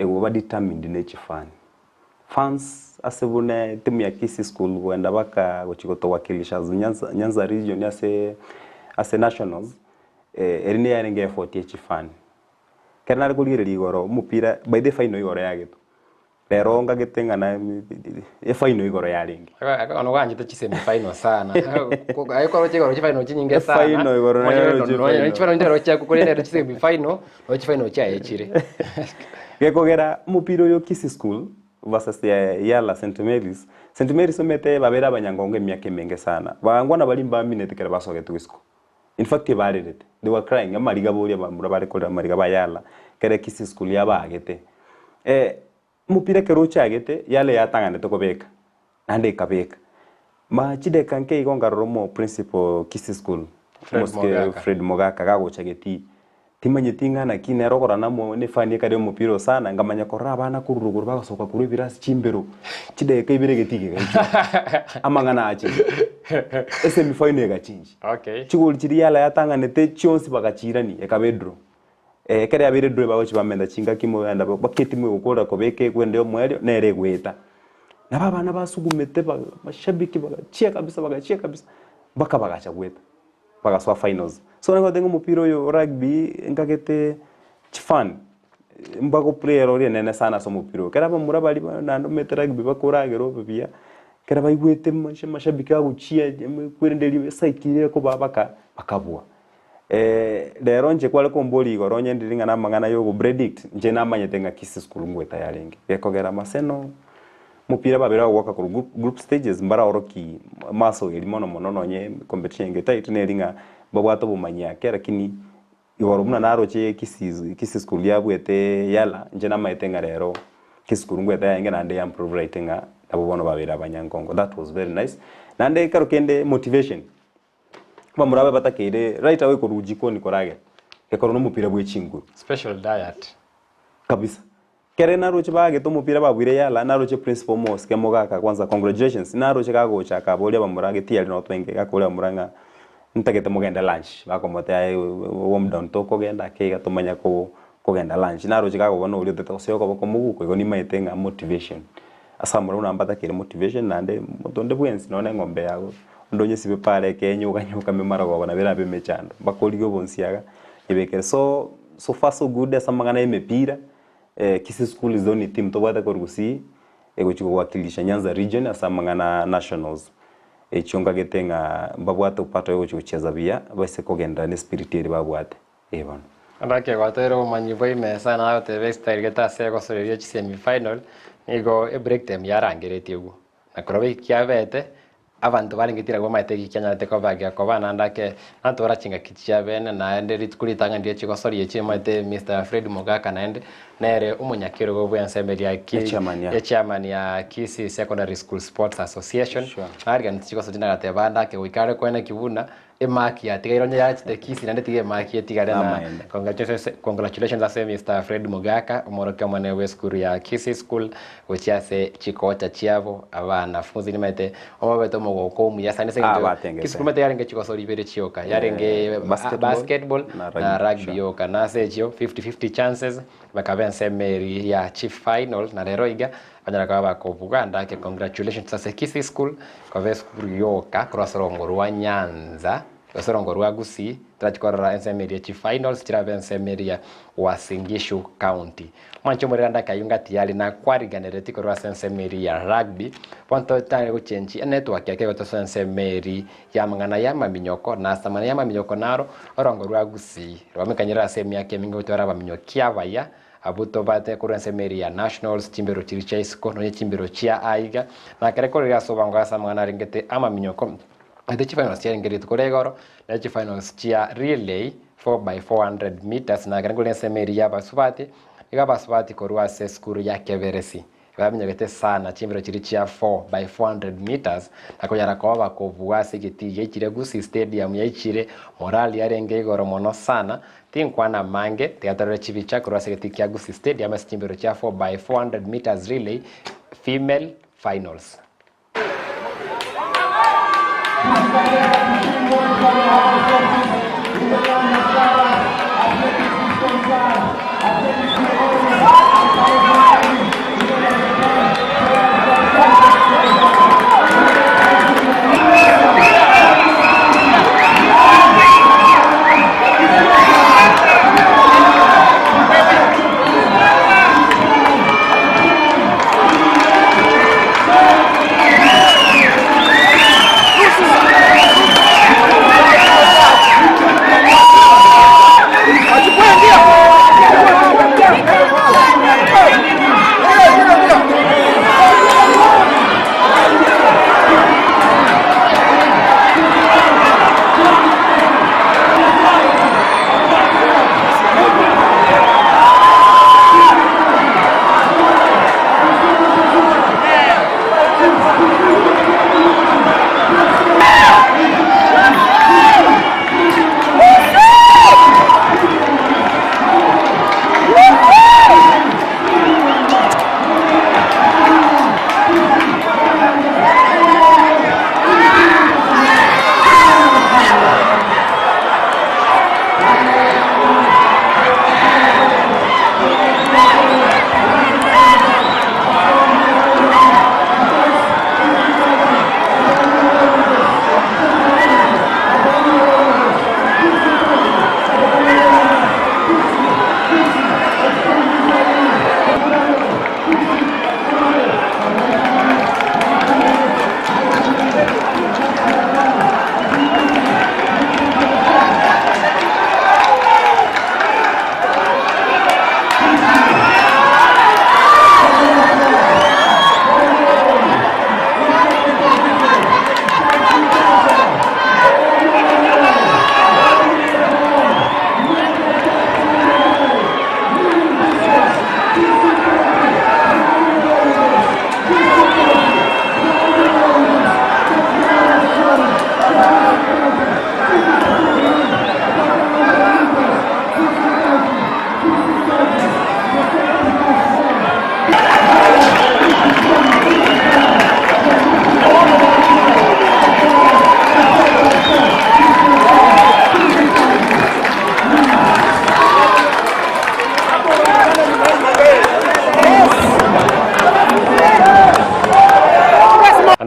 Egoba determined ne chifan. Fans ase buna etimu ya Kisii School goenda baka gochi gotowakilisha as Nyanza, Nyanza region ase ase nationals, eri niyo yarenge effort ye chifan. Ekero nare korigereria igoro omopira, by the way final igoro yagetwe. Rero ngagete ng'a na efinal igoro yarenge. Ono gwanchete chi semi final sana. Aye koroche igoro chi final chinyinge sana. Efinal igoro nero chi final. Chi final ndero chiaku korende ero chi semi final no chi final chiaye chire. Gekogera omopira oyo Kisii School versus Yala St Mary's, St Mary's omanyete babere abanyangongo emiaka emenge sana. Bangwana baria mbamineti ekero basogetwe isiko. In fact ebarerete, they were crying, amariga boria abamura bare korera amariga ba Yala, ekero Kisii School yabaagete. Omopira ekero ochagete, Yala eyatang'anete kobeka, naende ekabeka. Ma chidakika nke igo nkarora omo principal Kisii School, Fred omosike Mogaka. Fred Mogaka gagocha getii. Timanyeti ng'a naki nere okorora namo nefani ekare y'omopira oyo sana, nkamanya korora abana korwa rogoro bagosoka korwa ebirasi chimbero, chidakika ibere egetii kegaichora. Amang'ana achengi. Esemi final egachengi. Okay. Chigoli chiria Yala yatang'anete chionsi bagachiirania, ekaba edraw. Ekero yabeire edraw bagochia bamenta chingaki mogenda mpaka etimu egokorera kobeka egwende omoerio nere egoeta. Nabo abana basugumete ba mashabiki bagachia kabisa bagachia kabisa, mpaka bagacha goeta. Bagasoa finals. So nabo ng'a omopira oyo o rugby nkagete chifan mbago play erori enene sana ase omopira oyo. Ekero abamura baria ba naende omanyete rugby bakoragera obe buya, ekero baigwete amashabiki agochia kwerende erio esike eria ekobaa baka bakabua. Rero inche kware komboria igoro onye ndiri ng'a namang'ana ya ogopredict, inche namanyete ng'a Kisii school ngoeta yarenge. Gekogera Maseno. Omopira babere bagoaka korwa group, group stages mbaraoroki masoeri mono mono nonye competition enge tight neri ng'a mbabwate obomanyi ake lakini igoro buna naroche Kisii, Kisii school yabuete Yala inche namaete ng'a rero Kisii school ngoeta yarenge naende ya improve right ng'a nabo bono babeire abanyankongo that was very nice. Naende ekero kende motivation, abamura abe batakeire right away korwa jikoni koragera, gekoro nomopira bwe chinguru. Special diet. Kabisa. Kere naroche baagete omopira babuire Yala, naroche principal omosike mogaka kwanza congratulations, naroche gagocha akaboria abamura getiari noo twenge, gakoria abamura ng'a ntagete mogende lunch, bakomotea aye warm down tokogenda ake iga tomanya ko kogenda lunch, naroche gakobua noria otete gose okoboko moguko igo nimaete ng'a motivation. Ase abamura buna mbatakeire motivation naende monto onde bwensi nonye na eng'ombe yago, onde onyesibe pare ekenye oganye okame marogoba nabo erabe emechando, mpaka origie obonsiaga nyebekere. So, so far so good ase amang'ana ya emepira. Kisii School is the only team tobwate korwa Gusii egochia kowakilisha Nyanza region ase amang'ana a nationals. Echio nkagete ng'a mbabwate opato ya gochia gocheza buya baise kogenderera ne spirit eria babwate. Ee bono. Ndake gwatoire obomanyi bwa ime sana agoteba estyle gete ase egosoreria chisemi final nigo ebreak time yarangeretie agwo. Na korwa ekiabete Abanto barenge tira bamaete eki kianyarete koba gekoba, naende ake natwara chingaki chia bene, naende rituko ritang'ani rie chigosoria echi omanyete Mister Fred Mogaka naende nere omonyakerogo bw'ensemo eria ki Echairman ya. echairman ya Kisii Secondary School Sports Association, Sure. nariganeti chigosoria nagateba ande ake goika are koeneki buna emark yatigaire onye yachete Kisii naende tiga emark etigare na Namaene. congratulations congratulations ase Mister Fred Mogaka omworokia omonene bw'esukuru ya Kisii School Gochia ase chikocha chiabo, abanafunzi nimaete omobete omogoko omuya sana ase Ah, eng'encho batengete. chisukuru maete yarenge chigosori ibere chioka, yarenge Eh, basketball basketball na na rugby, rugby sure. yoka. Na ase echio 50-50 chances bakaba ensemo eria ya chi final na rero iga banyara koba bakobuga ndake congratulations ase Kisii school koba esukuru yoka korwa ase orongo rwa Nyanza gose orongo rwa Gusii torachi korora ensemo eria chi finals chirabe ensemo eria Uasin Gishu county. Mwanche omorero ndakayio ngati yare nakwariganereti korwa ase ensemo eria ya rugby, bono totare gochenchi enetwork yake gotosoa ensemo eri y'amang'ana y'amaminyoko, na ase amang'ana y'amaminyoko naro orongo rwa Gusii rwamekanyire ase emiaka eminge gotwara abaminyoki abaya abwo tobate korwa ensemo eria ya nationals, chimbero chiria chia isiko nonye chimbero chia aiga, na kere korire ase obango ase amang'ana arengete amaminyoko, ete chifinals chiarenge rituko ria igoro, ne chifinals chia relay 4×400 metres, na ekero nkore ensemo eria y'abasubati, nigo abasubati korwa ase esukuru ya Keberesi baminyogete sana chimbero chiria chia 4×400 metres, na konyara koba bakobua ase egetii giaichire Gusii Stadium yaichire, morali yarenge igoro mono sana, tinkwana amange, tiga torore chibicha korwa ase egetii kia Gusii Stadium ase chimbero chia 4×400 metres relay female finals.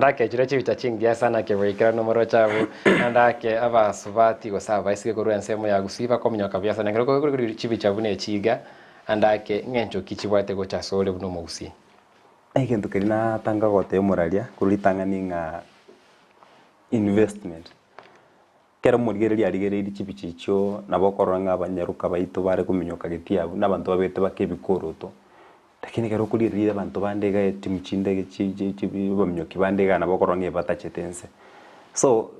Naende akechire chibicha chingiya sana kegoikerana omoroche abwo, naende ake abasubati gose abaiseke korwa ensemo ya Gusii bakominyoka buya sana. Ekero kore chibicha buna echi iga, naende ake ng'encho ki chibwate gocha asore buna omogusii? Egento keria natanga gotebia omoraria korwa ritang'ani ng'a investment. Ekero omorigereria arigereirie chibicha echio, nabo okorora ng'a abanyaroka baito bare kominyoka geti abwo, na abanto babete bake ebikoroto. Lakini ekero okorigereria abanto bande iga etimu chinde iga chi chi chi abaminyoki bande iga nabo okorora ng'a ebatachete inse. So,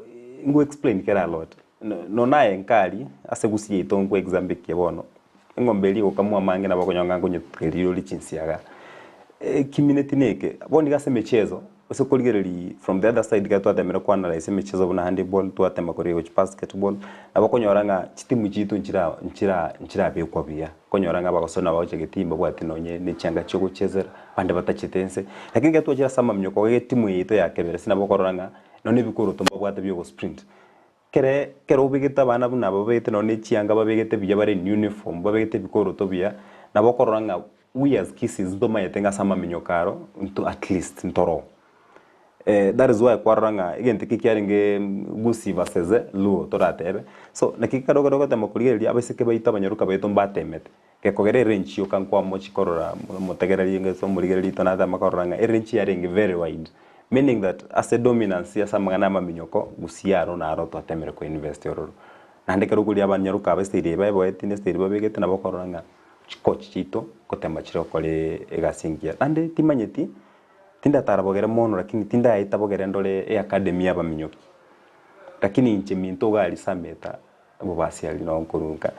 ngo explain kera a lot. No nonya aye nkaria, ase gusii yaito nko example ekiya bono, eng'ombe eria egokamwa amange nabo okonyora ng'a nkonyetugeria rirorio chinsiaga. Ekimineti neke, bono iga ase emichezo, Ase okorigereria from the other side ekero twatemire ko analyse emichezo buna handball, twatema korigereria gochia basketball, nabo okonyora ng'a chitimu chiaito nchira nchira nchirabekwa buya. Okonyora ng'a abagosoni nabo bagocha getii mbabwati nonye ne chianga chia ogochezera, abande batachete inse. Lakini ekero twachire ase amaminyoko iga etimu yaito ya kebere ase nabo okorora ng'a nonye ebikoroto mbabwate bia ogosprint. Kere ekero obegete abana buna aba babegete nonye ne chianga babegete buya bare in uniform, babegete ebikoroto buya, nabo okorora ng'a we as Kisiis ntomanyete ng'a ase amaminyoko aro nto at least ntoro. That is why kwarora ng'a egento eke kiarenge Gusii versus Luo toratebe. So naki ekero ekero ogotema korigereria abaiseke baito abanyaroka baito mbatemete, gekogera erange yoka nkwamochi korora omotegereri gose omorigereria oito natema korora ng'a erange yarenge very wide. Meaning that ase dominance ase amang'ana y'amaminyoko Gusii aro naro twatemire ko invest ororo. Naende ekero okoria abanyaroka aba estage eye baeboeti na estage babegete nabo okorora ng'a chikochi chiaito ngotema chire gokora egasi engiya. Naende timanyeti, tindatara bogere mono lakini tindaeta bogere ndore eacademy y'abaminyoki. Lakini inche minto iga aria Sameta Obobasi aria noo nkorunka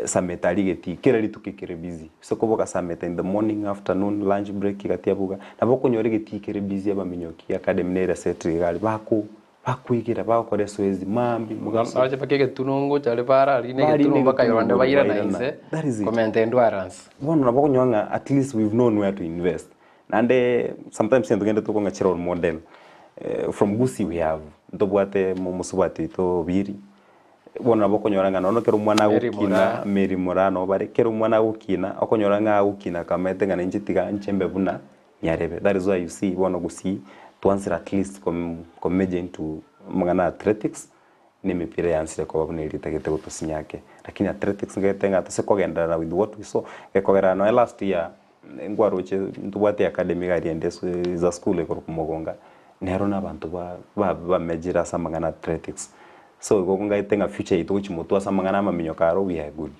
Sameta aria egetii kera rituko ekere busy. Ase okoboka Sameta in the morning, afternoon, lunch break gati abwo iga, nabo okonyora egetii kere busy abaminyoki academy nere esetiri iga aria bako bakoegera bagokora ezoezi maambia mogaso. Bache mpaka egetunungu chari bararine Barine egetunungu mpaka egetunungu yonde bairana bairana. inse That is it. komenta endurance. Bono nabo okonyora ng'a at least we've known where to invest. Naende sometimes egento kende tokong'a role model, from Gusii we have ntobwate mosubati oito Obiri, bono nabo okonyora ng'a nonya ekero omwana Mary agokina, Moraa. Mary Moraa nabo bare, ekero omwana agokina, okonyora ng'a agokina akamanyete ng'a nainche tiga inche mbe buna nyarebe. That is why you see bono Gusii twansire at least ko major into amang'ana ya athletics, na emepira yansire koba buna eria etagete gotosinya ake. Lakini athletics ngete ng'a tose kogenderera with what we saw, gekogerera nonya last year Nkwaroche ntobwate academy iga aria ende is a school ekorokwa Mogonga, nero na abanto ba ba bamejire ase amang'ana athletics. So igo ngaete ng'a future yaito gochia motwe ase amang'ana amaminyoko aro we are good.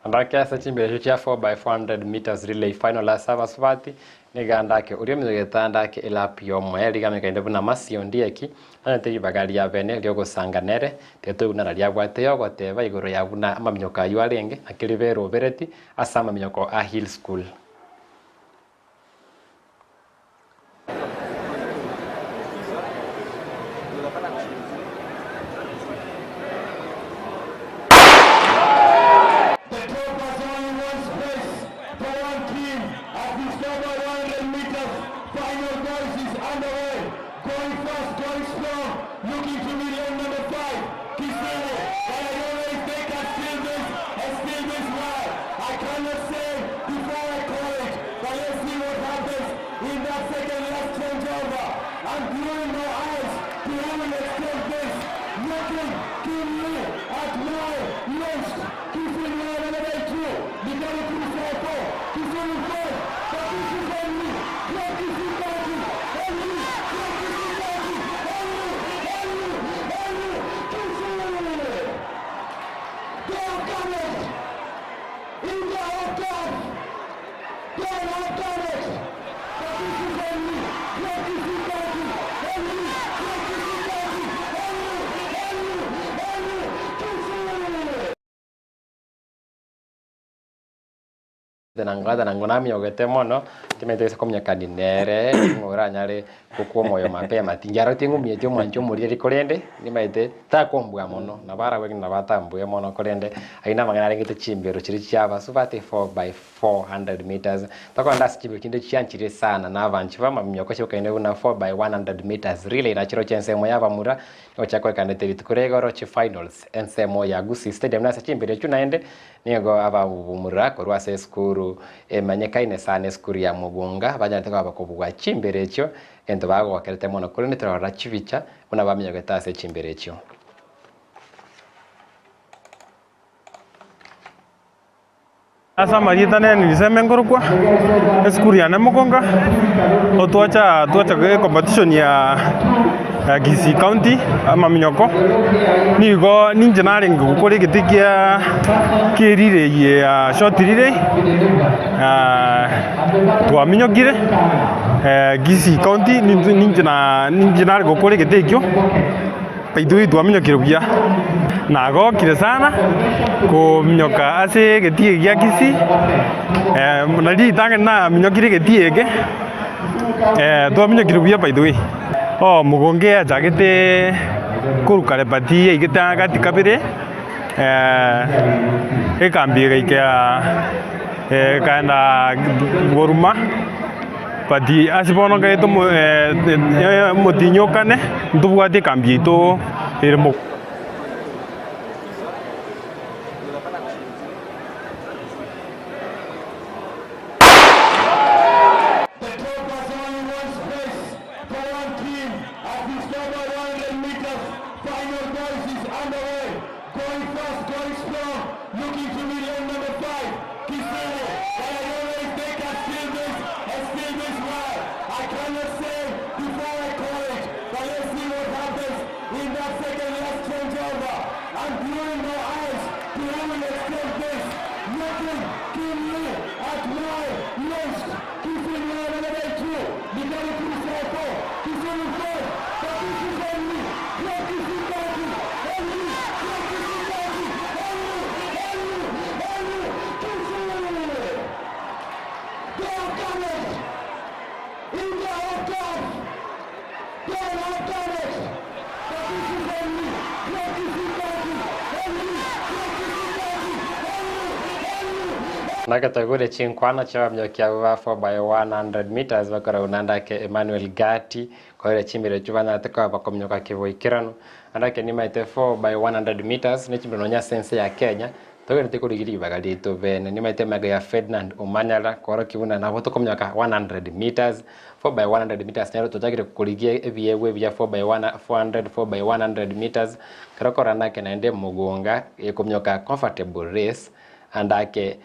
Andake ase chimbero echio chia 4x400 metres relay final ase abasubati, nigo andake oria ominyogete andake elap y'omoerio riga amanyekaine buna Mercy Ondieki, anyete ribaga ria bene ri'ogosanga nere, tiga toigwe nara riabwate yogoteba igoro ya buna amaminyoko ayio arenge, naki ribe erobereti Ase amaminyoko a Hill School. Nathan namiogete mono, timanyete gose kominyokani nere, ng'a oranyare gokwa omoyo mapema. Tingiaroti ng'umieti omwanchi omoriri korende, nimanyete takombua mono, nabo arabue nabo atambue mono korende, ayio namang'ana arengete chimbero chiria chia abasubati 4×400 metres. Tokogenda ase chimbero chinde chianchire sana na abanchi b'amaminyoko chiokaine buna 4×100 metres relay nachirochio ensemo ya abamura, nigo chiakorekanete rituko ria igoro chifinals ensemo ya Gusii Stadium nase chimbero echio naende Nigo ababumura korwa ase esukuru. esukuru emanyekaine sana esukuru ya Mugunga banyarete koba bakobua chimbero echio egento bagokerete mono korende torarora chibicha buna baminyogete ase chimbero echio. Ase amarieta nene Niseme nkorokwa, esukuru yane Mogonga, otwacha twacha ecompetition ya ya Kisii County amaminyoko, nigo ninche narenge gokora egete kia kia erelay eye ya short relay, twaminyokire Kisii County ninche ninche na ninche nare gokora egete ekio. Intwe twaminyokire buya, nagokire sana kominyoka ase egetii eke gia Kisii, na ritang'ani naminyokire egetii eke, twaminyokire buya by the way. Omogongo yachagete korwa kare but yaigete gati kabere, ekambi egaika ekaenda boruma. But ase bono nkaete omotinyi okane, ntobwate ekambi yaito ere mo. Nake twaigure chinkwana chi'abamioki abwo ba 4x100 metres bakoragwa naende ake Emmanuel Gati koira chimbero echio banyarete koba bakominyoka keboikeranu. Naende ake nimaete 4x100 metres ne chimbero nonya ase ense ya Kenya togenderete korigia ribaga riaito bene. Nimaete emego ya Ferdinand Omanyala koorokia buna nabo tokominyoka 100 metres, 4x100 metres nero tochakire korigia ebiegwa ebiya 4x400, 4x100 metres ekero okorora nake naende mogonga ekominyoka comfortable race Naende ake,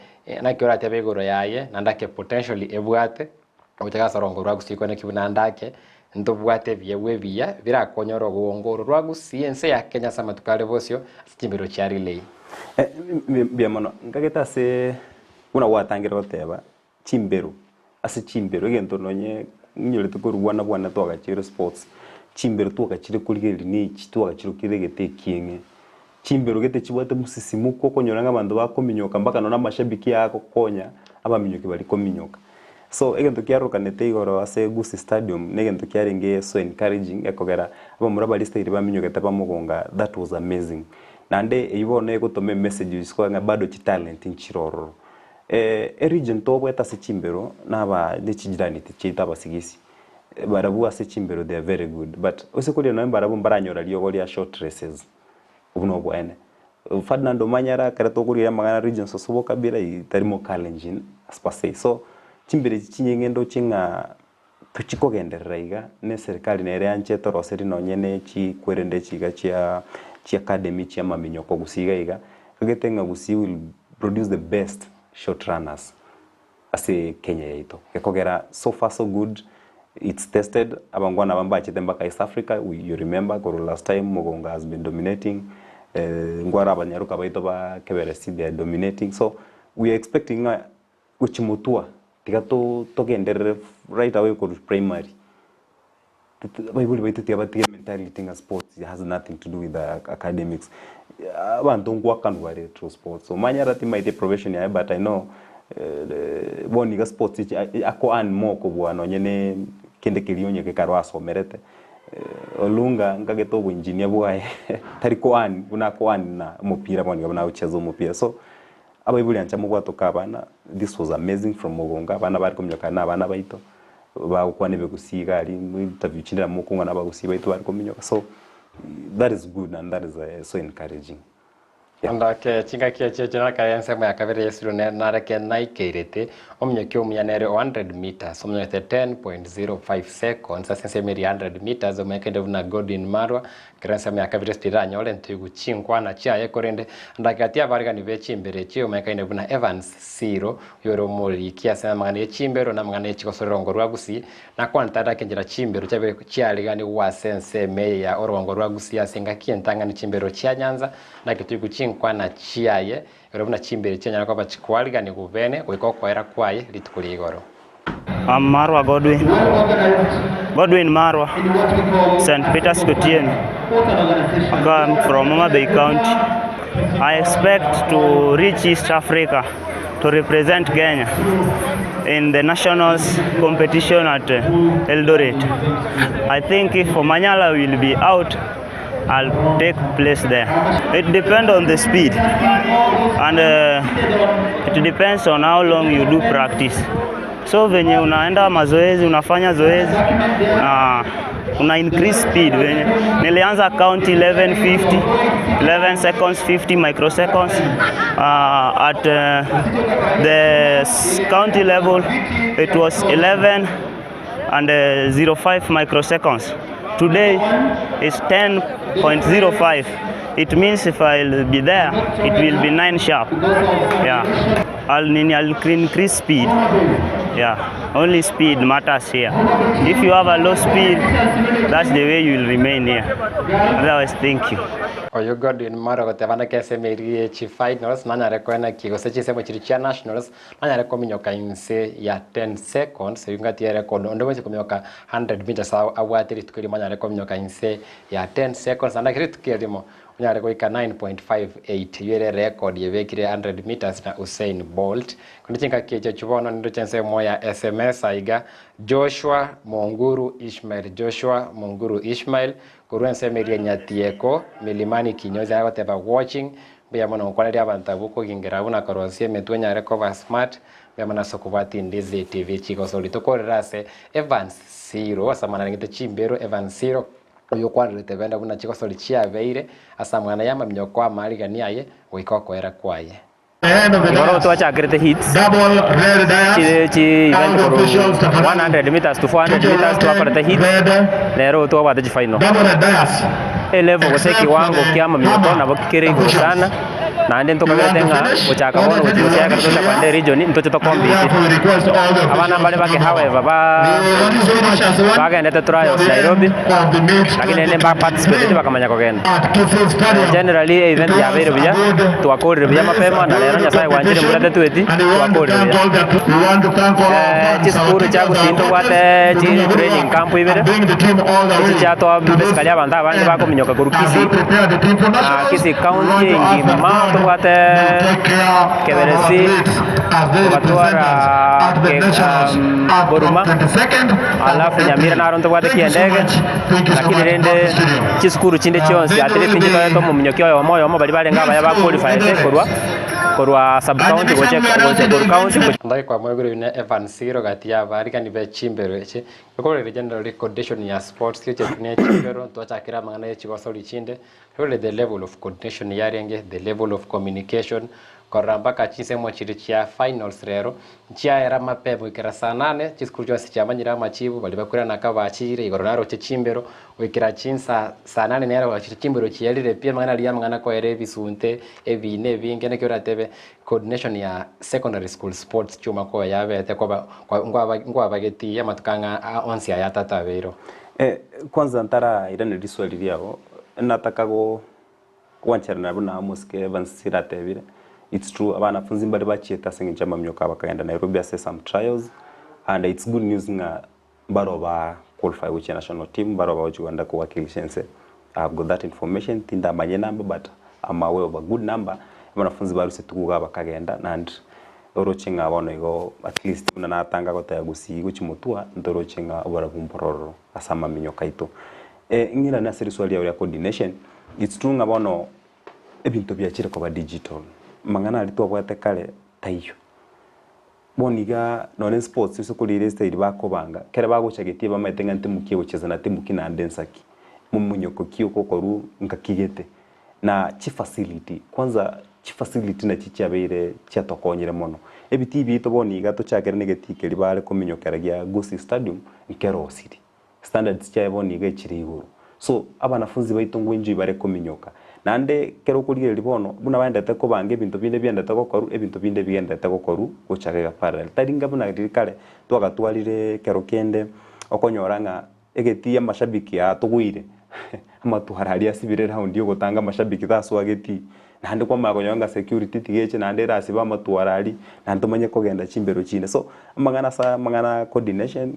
naki oratebe igoro yaye, naende ake potentially ebwate, gocha ase orongo rwa gusii kwane ki buna naende ake, ntobwate ebiegwa ebiya birakonye orogongo oro rwa gusii ense ya Kenya ase amatuko are bosio, ase chimbero chia relay. Mbuya mono. Nkagete ase buna gwatangire goteba, chimbero, ase chimbero egento nonye nyorete korwa bwana bwane twagachire sports, chimbero twagachire korigereria na echi twagachire kera egete ekieng'e. Chimbero gete chibwate mosisimuko okonyora ng'a abanto bakominyoka mpaka nonye amashabiki agokonya abaminyoki baria kominyoka. So egento kiarokanete igoro ase Gusii Stadium na egento kiarenge so encouraging ekogera abamura baria style baminyokete bamogonga that was amazing. Naende eyio bono egotoma emessage isiko ng'a bado chitalent nchire ororo. Eregion tobwete ase chimbero naba ne chijirani chiaito abasigisi, barabwo ase chimbero they are very good but ase koria nonye barabwo mbaranyora riogo ria short races buna obweene. Ferdinand Omanyala ekero tokorigereria amang'ana regions ase obokabira tari mokalenjin as per se. So chimbero echi chinyinge ndoche ng'a tochikogenderera iga na eserikari nere yanchete oroseri nonye ne chikwerende echi iga chia chiacademy chiamaminyoko gusii iga iga, egete ng'a gusii will produce the best short runners ase Kenya yaito. Gekogera so far so good, it's tested, abangwana aba mbachete mpaka East Africa, we you remember korwa last time Mugonga has been dominating, nkware abanyaroka baito ba Keberesi they are dominating, so we are expecting ng'a Gochia motwa, tiga togenderere right away korwa primary. Abaibori baito tiga batige mentality ng'a sports has nothing to do with academics. Abanto nkwakanwa bare through sports. So manyara timaeti eprofession yaye but I know bono iga sports echi ako earn more kobua nonye ne kende keria onye gekaro asomerete. Olunga nkagete oboengineer bwaye tari ko earn buna ako earn na omopira bono iga buna agocheza omopira. So Abaibori ancha mobwatoke abana, this was amazing from Mogonga, abana bare kominyoka na abana baito, bagokwana ebegusii iga aria, interview chinde nabo mokong'ana abagusii baito bare kominyoka, so that is good and that is so encouraging. Ndoke chingaki echio echio nakare ensemo ya kabere y'esiro nere nareke naikeirete, omonyoki omuya nere o 100 metres, omonyogete 10.05 seconds ase ensemo eria ya 100 metres, omonyekende buna Godwin Marwa, ekero ensemo ya kabere esipidi eranyore ntoigwe chinkwana chiaye korende ndakegati abaregani be chimbero echi omonyekaine buna Evans Siro, oyore omoriki ase amang'ana ye chimbero na amang'ana ye chigosorero rwa Gusii, Nakwanete ande akenchera chimbero chiabe chiariganigwa ase ensemo eye ya orogongo rwa Gusii ase engaki entang'ani chimbero chia Nyanza, naki toigwe chinkwana chiaye, ere buna chimbero chianyara koba chikwariganigwa bene goika okoera kwaye rituko ria igoro. I'm Marwa Godwin. Godwin Marwa, St. Peter's Kotieno. I come from Homa Bay County. I expect to reach East Africa to represent Kenya in the nationals competition at uh, Eldoret. I think if Omanyala will be out, I'll take place there. It depends on the speed and uh, it depends on how long you do practice. So venye unaenda mazoezi, unafanya zoezi na una increase speed. Venye nilianza county 1150 11 seconds 50 microseconds uh, at uh, the county level it was 11 and uh, 05 microseconds. Today is 10.05. It means if I'll be there, it will be 9 sharp. Yeah. I'll, I'll increase speed. Yeah. Only speed matters here. If you have a low speed, that's the way you will remain here. Otherwise, thank you. Oyo Godwin Maro goteba naki ase emeri ye chifinals nanyare koenekia gose chinsemo chiria chia nationals nanyare kominyoka inse ya 10 seconds eyio ngati erecord onde bwensi kominyoka 100 metres abwate rituko erimo anyare kominyoka inse ya 10 seconds naende ake rituko erimo onyare goika 9.58 eyio ere erecord ebekire 100 metres na Usain Bolt. Korende chingaki echio chio bono nindoche ensemo ya sms aiga Joshua Monguru Ishmael Joshua Monguru Ishmael korwa ensemo eria Nyatieko Milimani Kinyozi agoteba watching mbuya mono gokwaneria abanto abwo okogingera abwo na korosia emetwe enyare koba smart mbuya mono ase okobwatia Ndizi TV chigosori tokorera ase Evans Siro ase amang'ana arengete chimbero Evans Siro Oyio okwanerete bende buna chigosori chiabeire ase amang'ana y'amaminyoko kw'amarigani aye goika okoera kwaye. Igoro twachakerete heats chire chi event korwa 100 meters to 400 meters twakorete heats rero twabwate chi final. Elevel gose ekiwango kia amaminyoko nabo kere igoro sana naende ntokagerete ng'a gochaka bono gochia gose ekero togocha kogenda eregion ntoche to compete. Abana mbare bake however ba bagendete trials Nairobi lakini naende mba participateti bakamanya kogenda. Generally event yabeire buya, twakorire buya mapema na rero Nyasaye gwanchire mbura tetweti, twakorire buya. Chisukuru chia gusii ntobwate chi training camp ibere, echi chiatoa basically abanto abange bakominyoka korwa Kisii, na Kisii county engima tobwate Keberesi, togatwara Boruma, alafu Nyamira naro ntobwate Kiendege, lakini rende chisukuru chinde chionsi at least inche torete omominyoki oyomo oyomo baria barenge abaya ba qualified korwa korwa sub county gocha gocha korwa county gocha. Ndagika kwa moigoro ime Evans Siro gati ya abarikani be chimbero echi Ekorere generally coordination ya sports gechetu ne chimbero ntwachakire amang'ana ye chigosori chinde really the level of coordination yarenge the level of communication korora mpaka chinsemo chiria chia finals rero nchiaera mapema goikera saa nane chisukuru chionsi chiamanyire amachibu baria bakoirana aka bachire igoro naroche chimbero goikera chinsa saa nane nere gochia chimbero chiarire pi amang'ana aria amang'ana koera ebisunte ebina ebinge naki oratebe Coordination ya secondary school sports chiuma koyo yabete koba nkwabagetie amatuko ang'a onsi aya atato abeirwe. Eh, kwanza ntarairaneria riswali riago, nataka go gwancherana buna Amos K. Evans atebire, it's true abanafunzi mbare bachiete ase eng'encho y'amaminyoko abo bakagenda Nairobi ase some trials and it's good news ng'a mbaro ba qualify gochia national team, mbaro bagochia kogenda kowakilisha ense. I have got that information, tindamanya enamba but am aware of a good number, abanafunzi barusetigwe iga bakagenda and oroche ng'a bono igo at least buna natanga goteba gusii gochia motwa, ntoroche ng'a oborabu mbororo ase amaminyoko aito. Ng'irane ase riswali riao ria coordination, it's true ng'a bono ebinto biachire koba digital, amang'ana aria twabwate kare taiyo. Bono iga nonye sports ase okorira estyle bakobanga, ekero bagocha getii bamaete ng'a ntimu ki egocheza na timu ki naende nsaki, momonyoko ki ogokorwa nkaki gete. Na chifacility, kwanza chifacility nachi chiabeire chiatokonyire mono. Ebitii biaito bono iga tochakere na egetii keria bare kominyokera gia Gusii Stadium, nkerosiri. Standards chiaye bono iga echire igoro. So, abanafunzi baito ngwenchoi bare kominyoka. Naende ekero okorigereria bono, buna baendete kobanga ebinto binde biendete gokorwa, ebinto binde bigenderete gokorwa gochaka iga parallel. Tari inga buna riria kare twagatwarire ekero kende okonyora ng'a egetii amashabiki aa togoire, amatwaro aria asibire round yogotanga amashabiki tasoa getii, naende kwamanya konyora ng'a security tiga eche naende erasibe amatwaro aria, naende tomanye kogenda chimbero chinde. So, amang'ana ase amang'ana coordination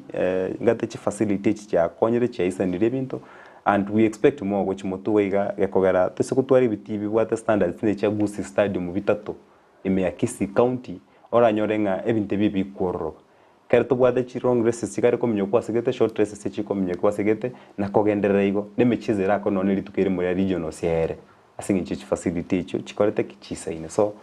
ngate chifacility echi chiakonyire chiaisanire ebinto and we expect more gochia motwe iga gekogera toise gotwara ebitii bibwate standards buna echia Gusii stadium bitato ime ya Kisii county oranyore ng'a ebinto ebi ebikwororoba. Ekero tobwate chi long races chikare kominyokwa ase gete, short races chikominyokwa ase gete, na kogenderera igo, na emichezo erakore nonye rituko erimo ria regionals ere, ase eng'encho ye chifacility echio chikorete ki? Chisaine. So,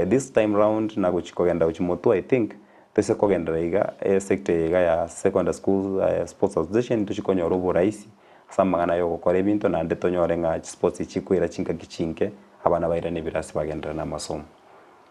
this time round na gochi kogenda gochia motwe I think, toise kogenderera iga, esector eye iga ya secondary schools sports association tochie konyora oborahisi ase amang'ana ya ogokora ebinto naende tonyore ng'a chisports echi chikoira chingaki chinke, abana bairane ebirasi bagenderere na amasomo.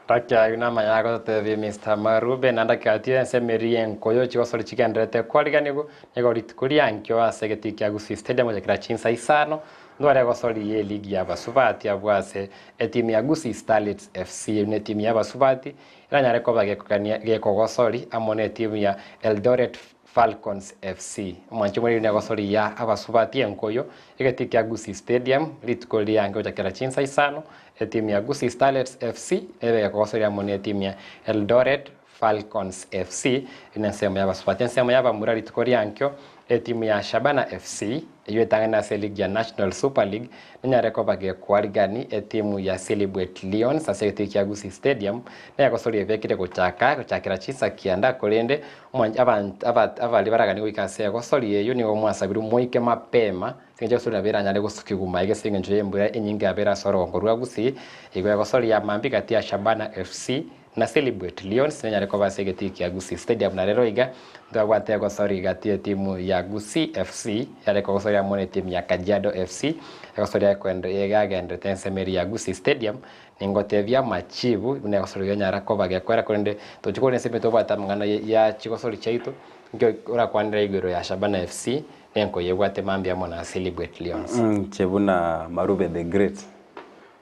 Ndakiaywo namaya agototebia Mister Marube, naende akatia ensemo eria y'enkoyo chigosori chigendererete kwariganigwa, nigo rituko riankio ase egetii kia Gusii Stadium gochakera chinsa isano, ntware egosori y'eligi y'abasubati abwo ase etimu ya Gusii Starlets FC eyio netimu y'abasubati eranyare koba gekogania gekogosori amo netimu ya Eldoret Falcons FC. Omwanchi omoriri negosori ya abasubati enkoyo egetii kia Gusii Stadium rituko riange gochakera chinsa isano. Etimu ya Gusii Starlets FC nebe gekogosoria amo netimu ya Eldoret Falcons FC ere ensemo y'abasubati. Ensemo y'abamura rituko riankio etimu ya Shabana FC eyio etang'ani ase eligi ya National Super League nenyare koba gekwarigani etimu ya Silibwet Lions ase egetii kia Gusii Stadium negosoria ebekire gochaka gochakera chinsa kianda korende Abaria baraganie goika ase egosoria eyio nigo mwasabirwe moike mapema, ase engencho egosoria nabo eranyare gosukigwa maega ase engencho y'embura enyinge yabere ase orogongo rwa Gusii. Igo egosoria ya mambia gati ya Shabana FC na Silibwet Lions nenyare koba ase egetii kia Gusii Stadium. Na rero iga ntwabwate egosoria gati y'etimu ya Gusii FC yare kogosoria amo netimu ya Kajiado FC, egosoria yagenderete ensemo eria ya Gusii Stadium. Ningotebia amachibu buna egosori yonyara koba gekoera, korende tochi korenda ase tobwate amang'ana ya chigosori chiaito, nkio orakwanere igoro ya Shabana FC nenkoyia ebwate mambia amo na Silibwet Lions. Inche buna Marube the Great,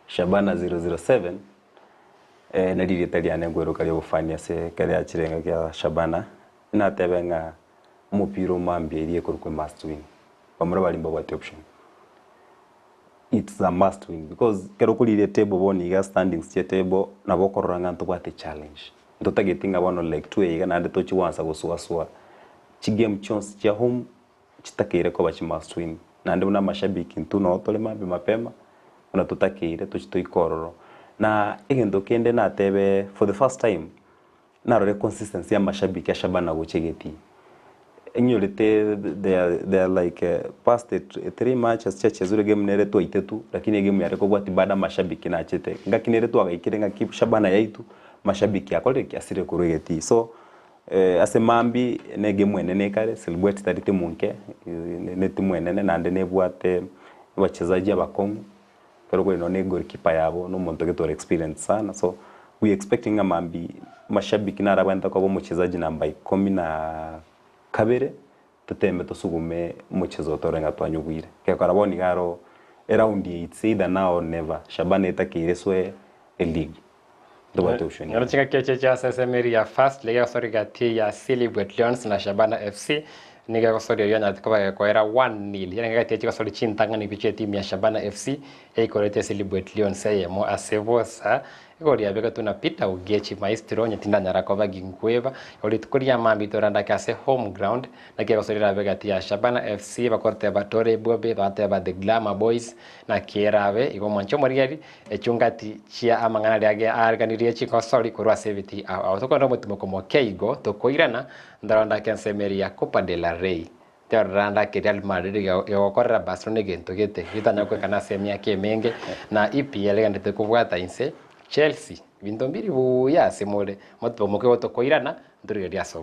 Shabana 007, nari erieta riane nkweroka ri'obofani ase ekero yachire engaki ya Shabana, natebe ng'a omopira o mambia eria ekorokwa emust win, bamura baria mbabwati option. It's a must win because ekero okorigia etable bono iga standings chia etable nabo okorora ng'a ntobwate challenge. Ntotageti ng'a bono leg two eye iga naende tochi goansa gosoasoa chigame chionsi chia home chitakeire koba chi must win. Naende buna amashabiki intwe noo tore mambia mapema buna totakeire tochi toike ororo. Na egento kende natebe for the first time Narore consistency ya amashabiki a Shabana gocha egetii. Enyorete they are, they are like past 3 matches chiachezure game nere twaitetwe lakini egame yare kobwatia bado amashabiki nachete. Ngaki nere twagaikire ng'aki Shabana yaitu mashabiki akorire ki? Asire korwa egetii. So ase mambia ne egame enene ekare, Silibweti tari timu nke, ne timu enene naende nebwate abachezaji abakong'u. Ekero kore nonya ne goalkeeper yabo na omonto gete ore experienced sana so we expecting ng'a mambia mashabiki naro abwenerete koba omochezaji namba ikomi na kabere toteme tosugume omochezo oyo tore ng'a twanyobuire. Gekora bono iga aro eround eye it's either now or never Shabana etakeire esoe eleague ntobwate option Nero ende. chingaki echi chia sesemeri ya First League egosori gati ya Silibwet Lions na Shabana FC nigo egosori eyio yanyarete koba gekoera 1-0. Yarenge gati ya chigosori chintang'ani pi chi'etimu ya Shabana FC eikorete Silibwet Lions eyemo ase bosa. Igoro riabegetwe na Peter Ogechi Maestro onye tindanyara koba ginkweba. Igoro rituko ria mambia torandake ase home ground naki egosori erabe gati ya Shabana FC bakoroteba tore bobe bateba the Glamour Boys naki erabe igo mwanche omorigereria Echungati chia amang'ana aria aariganirie chigosori korwa ase ebiti ao ao. Tokogenda omotimoko moke igo, tokoirana, ntorondake ensemo eria ya Copa de la Rey. Tororandake Real Madrid egokorera Barcelona egento gete getanya gokorekana ase emiaka emenge, na EPL egenderete kobwata inse Chelsea. Ebinto mbiri buya ase more. Omotimoko moke igo tokoirana, ntorigererie ase obo.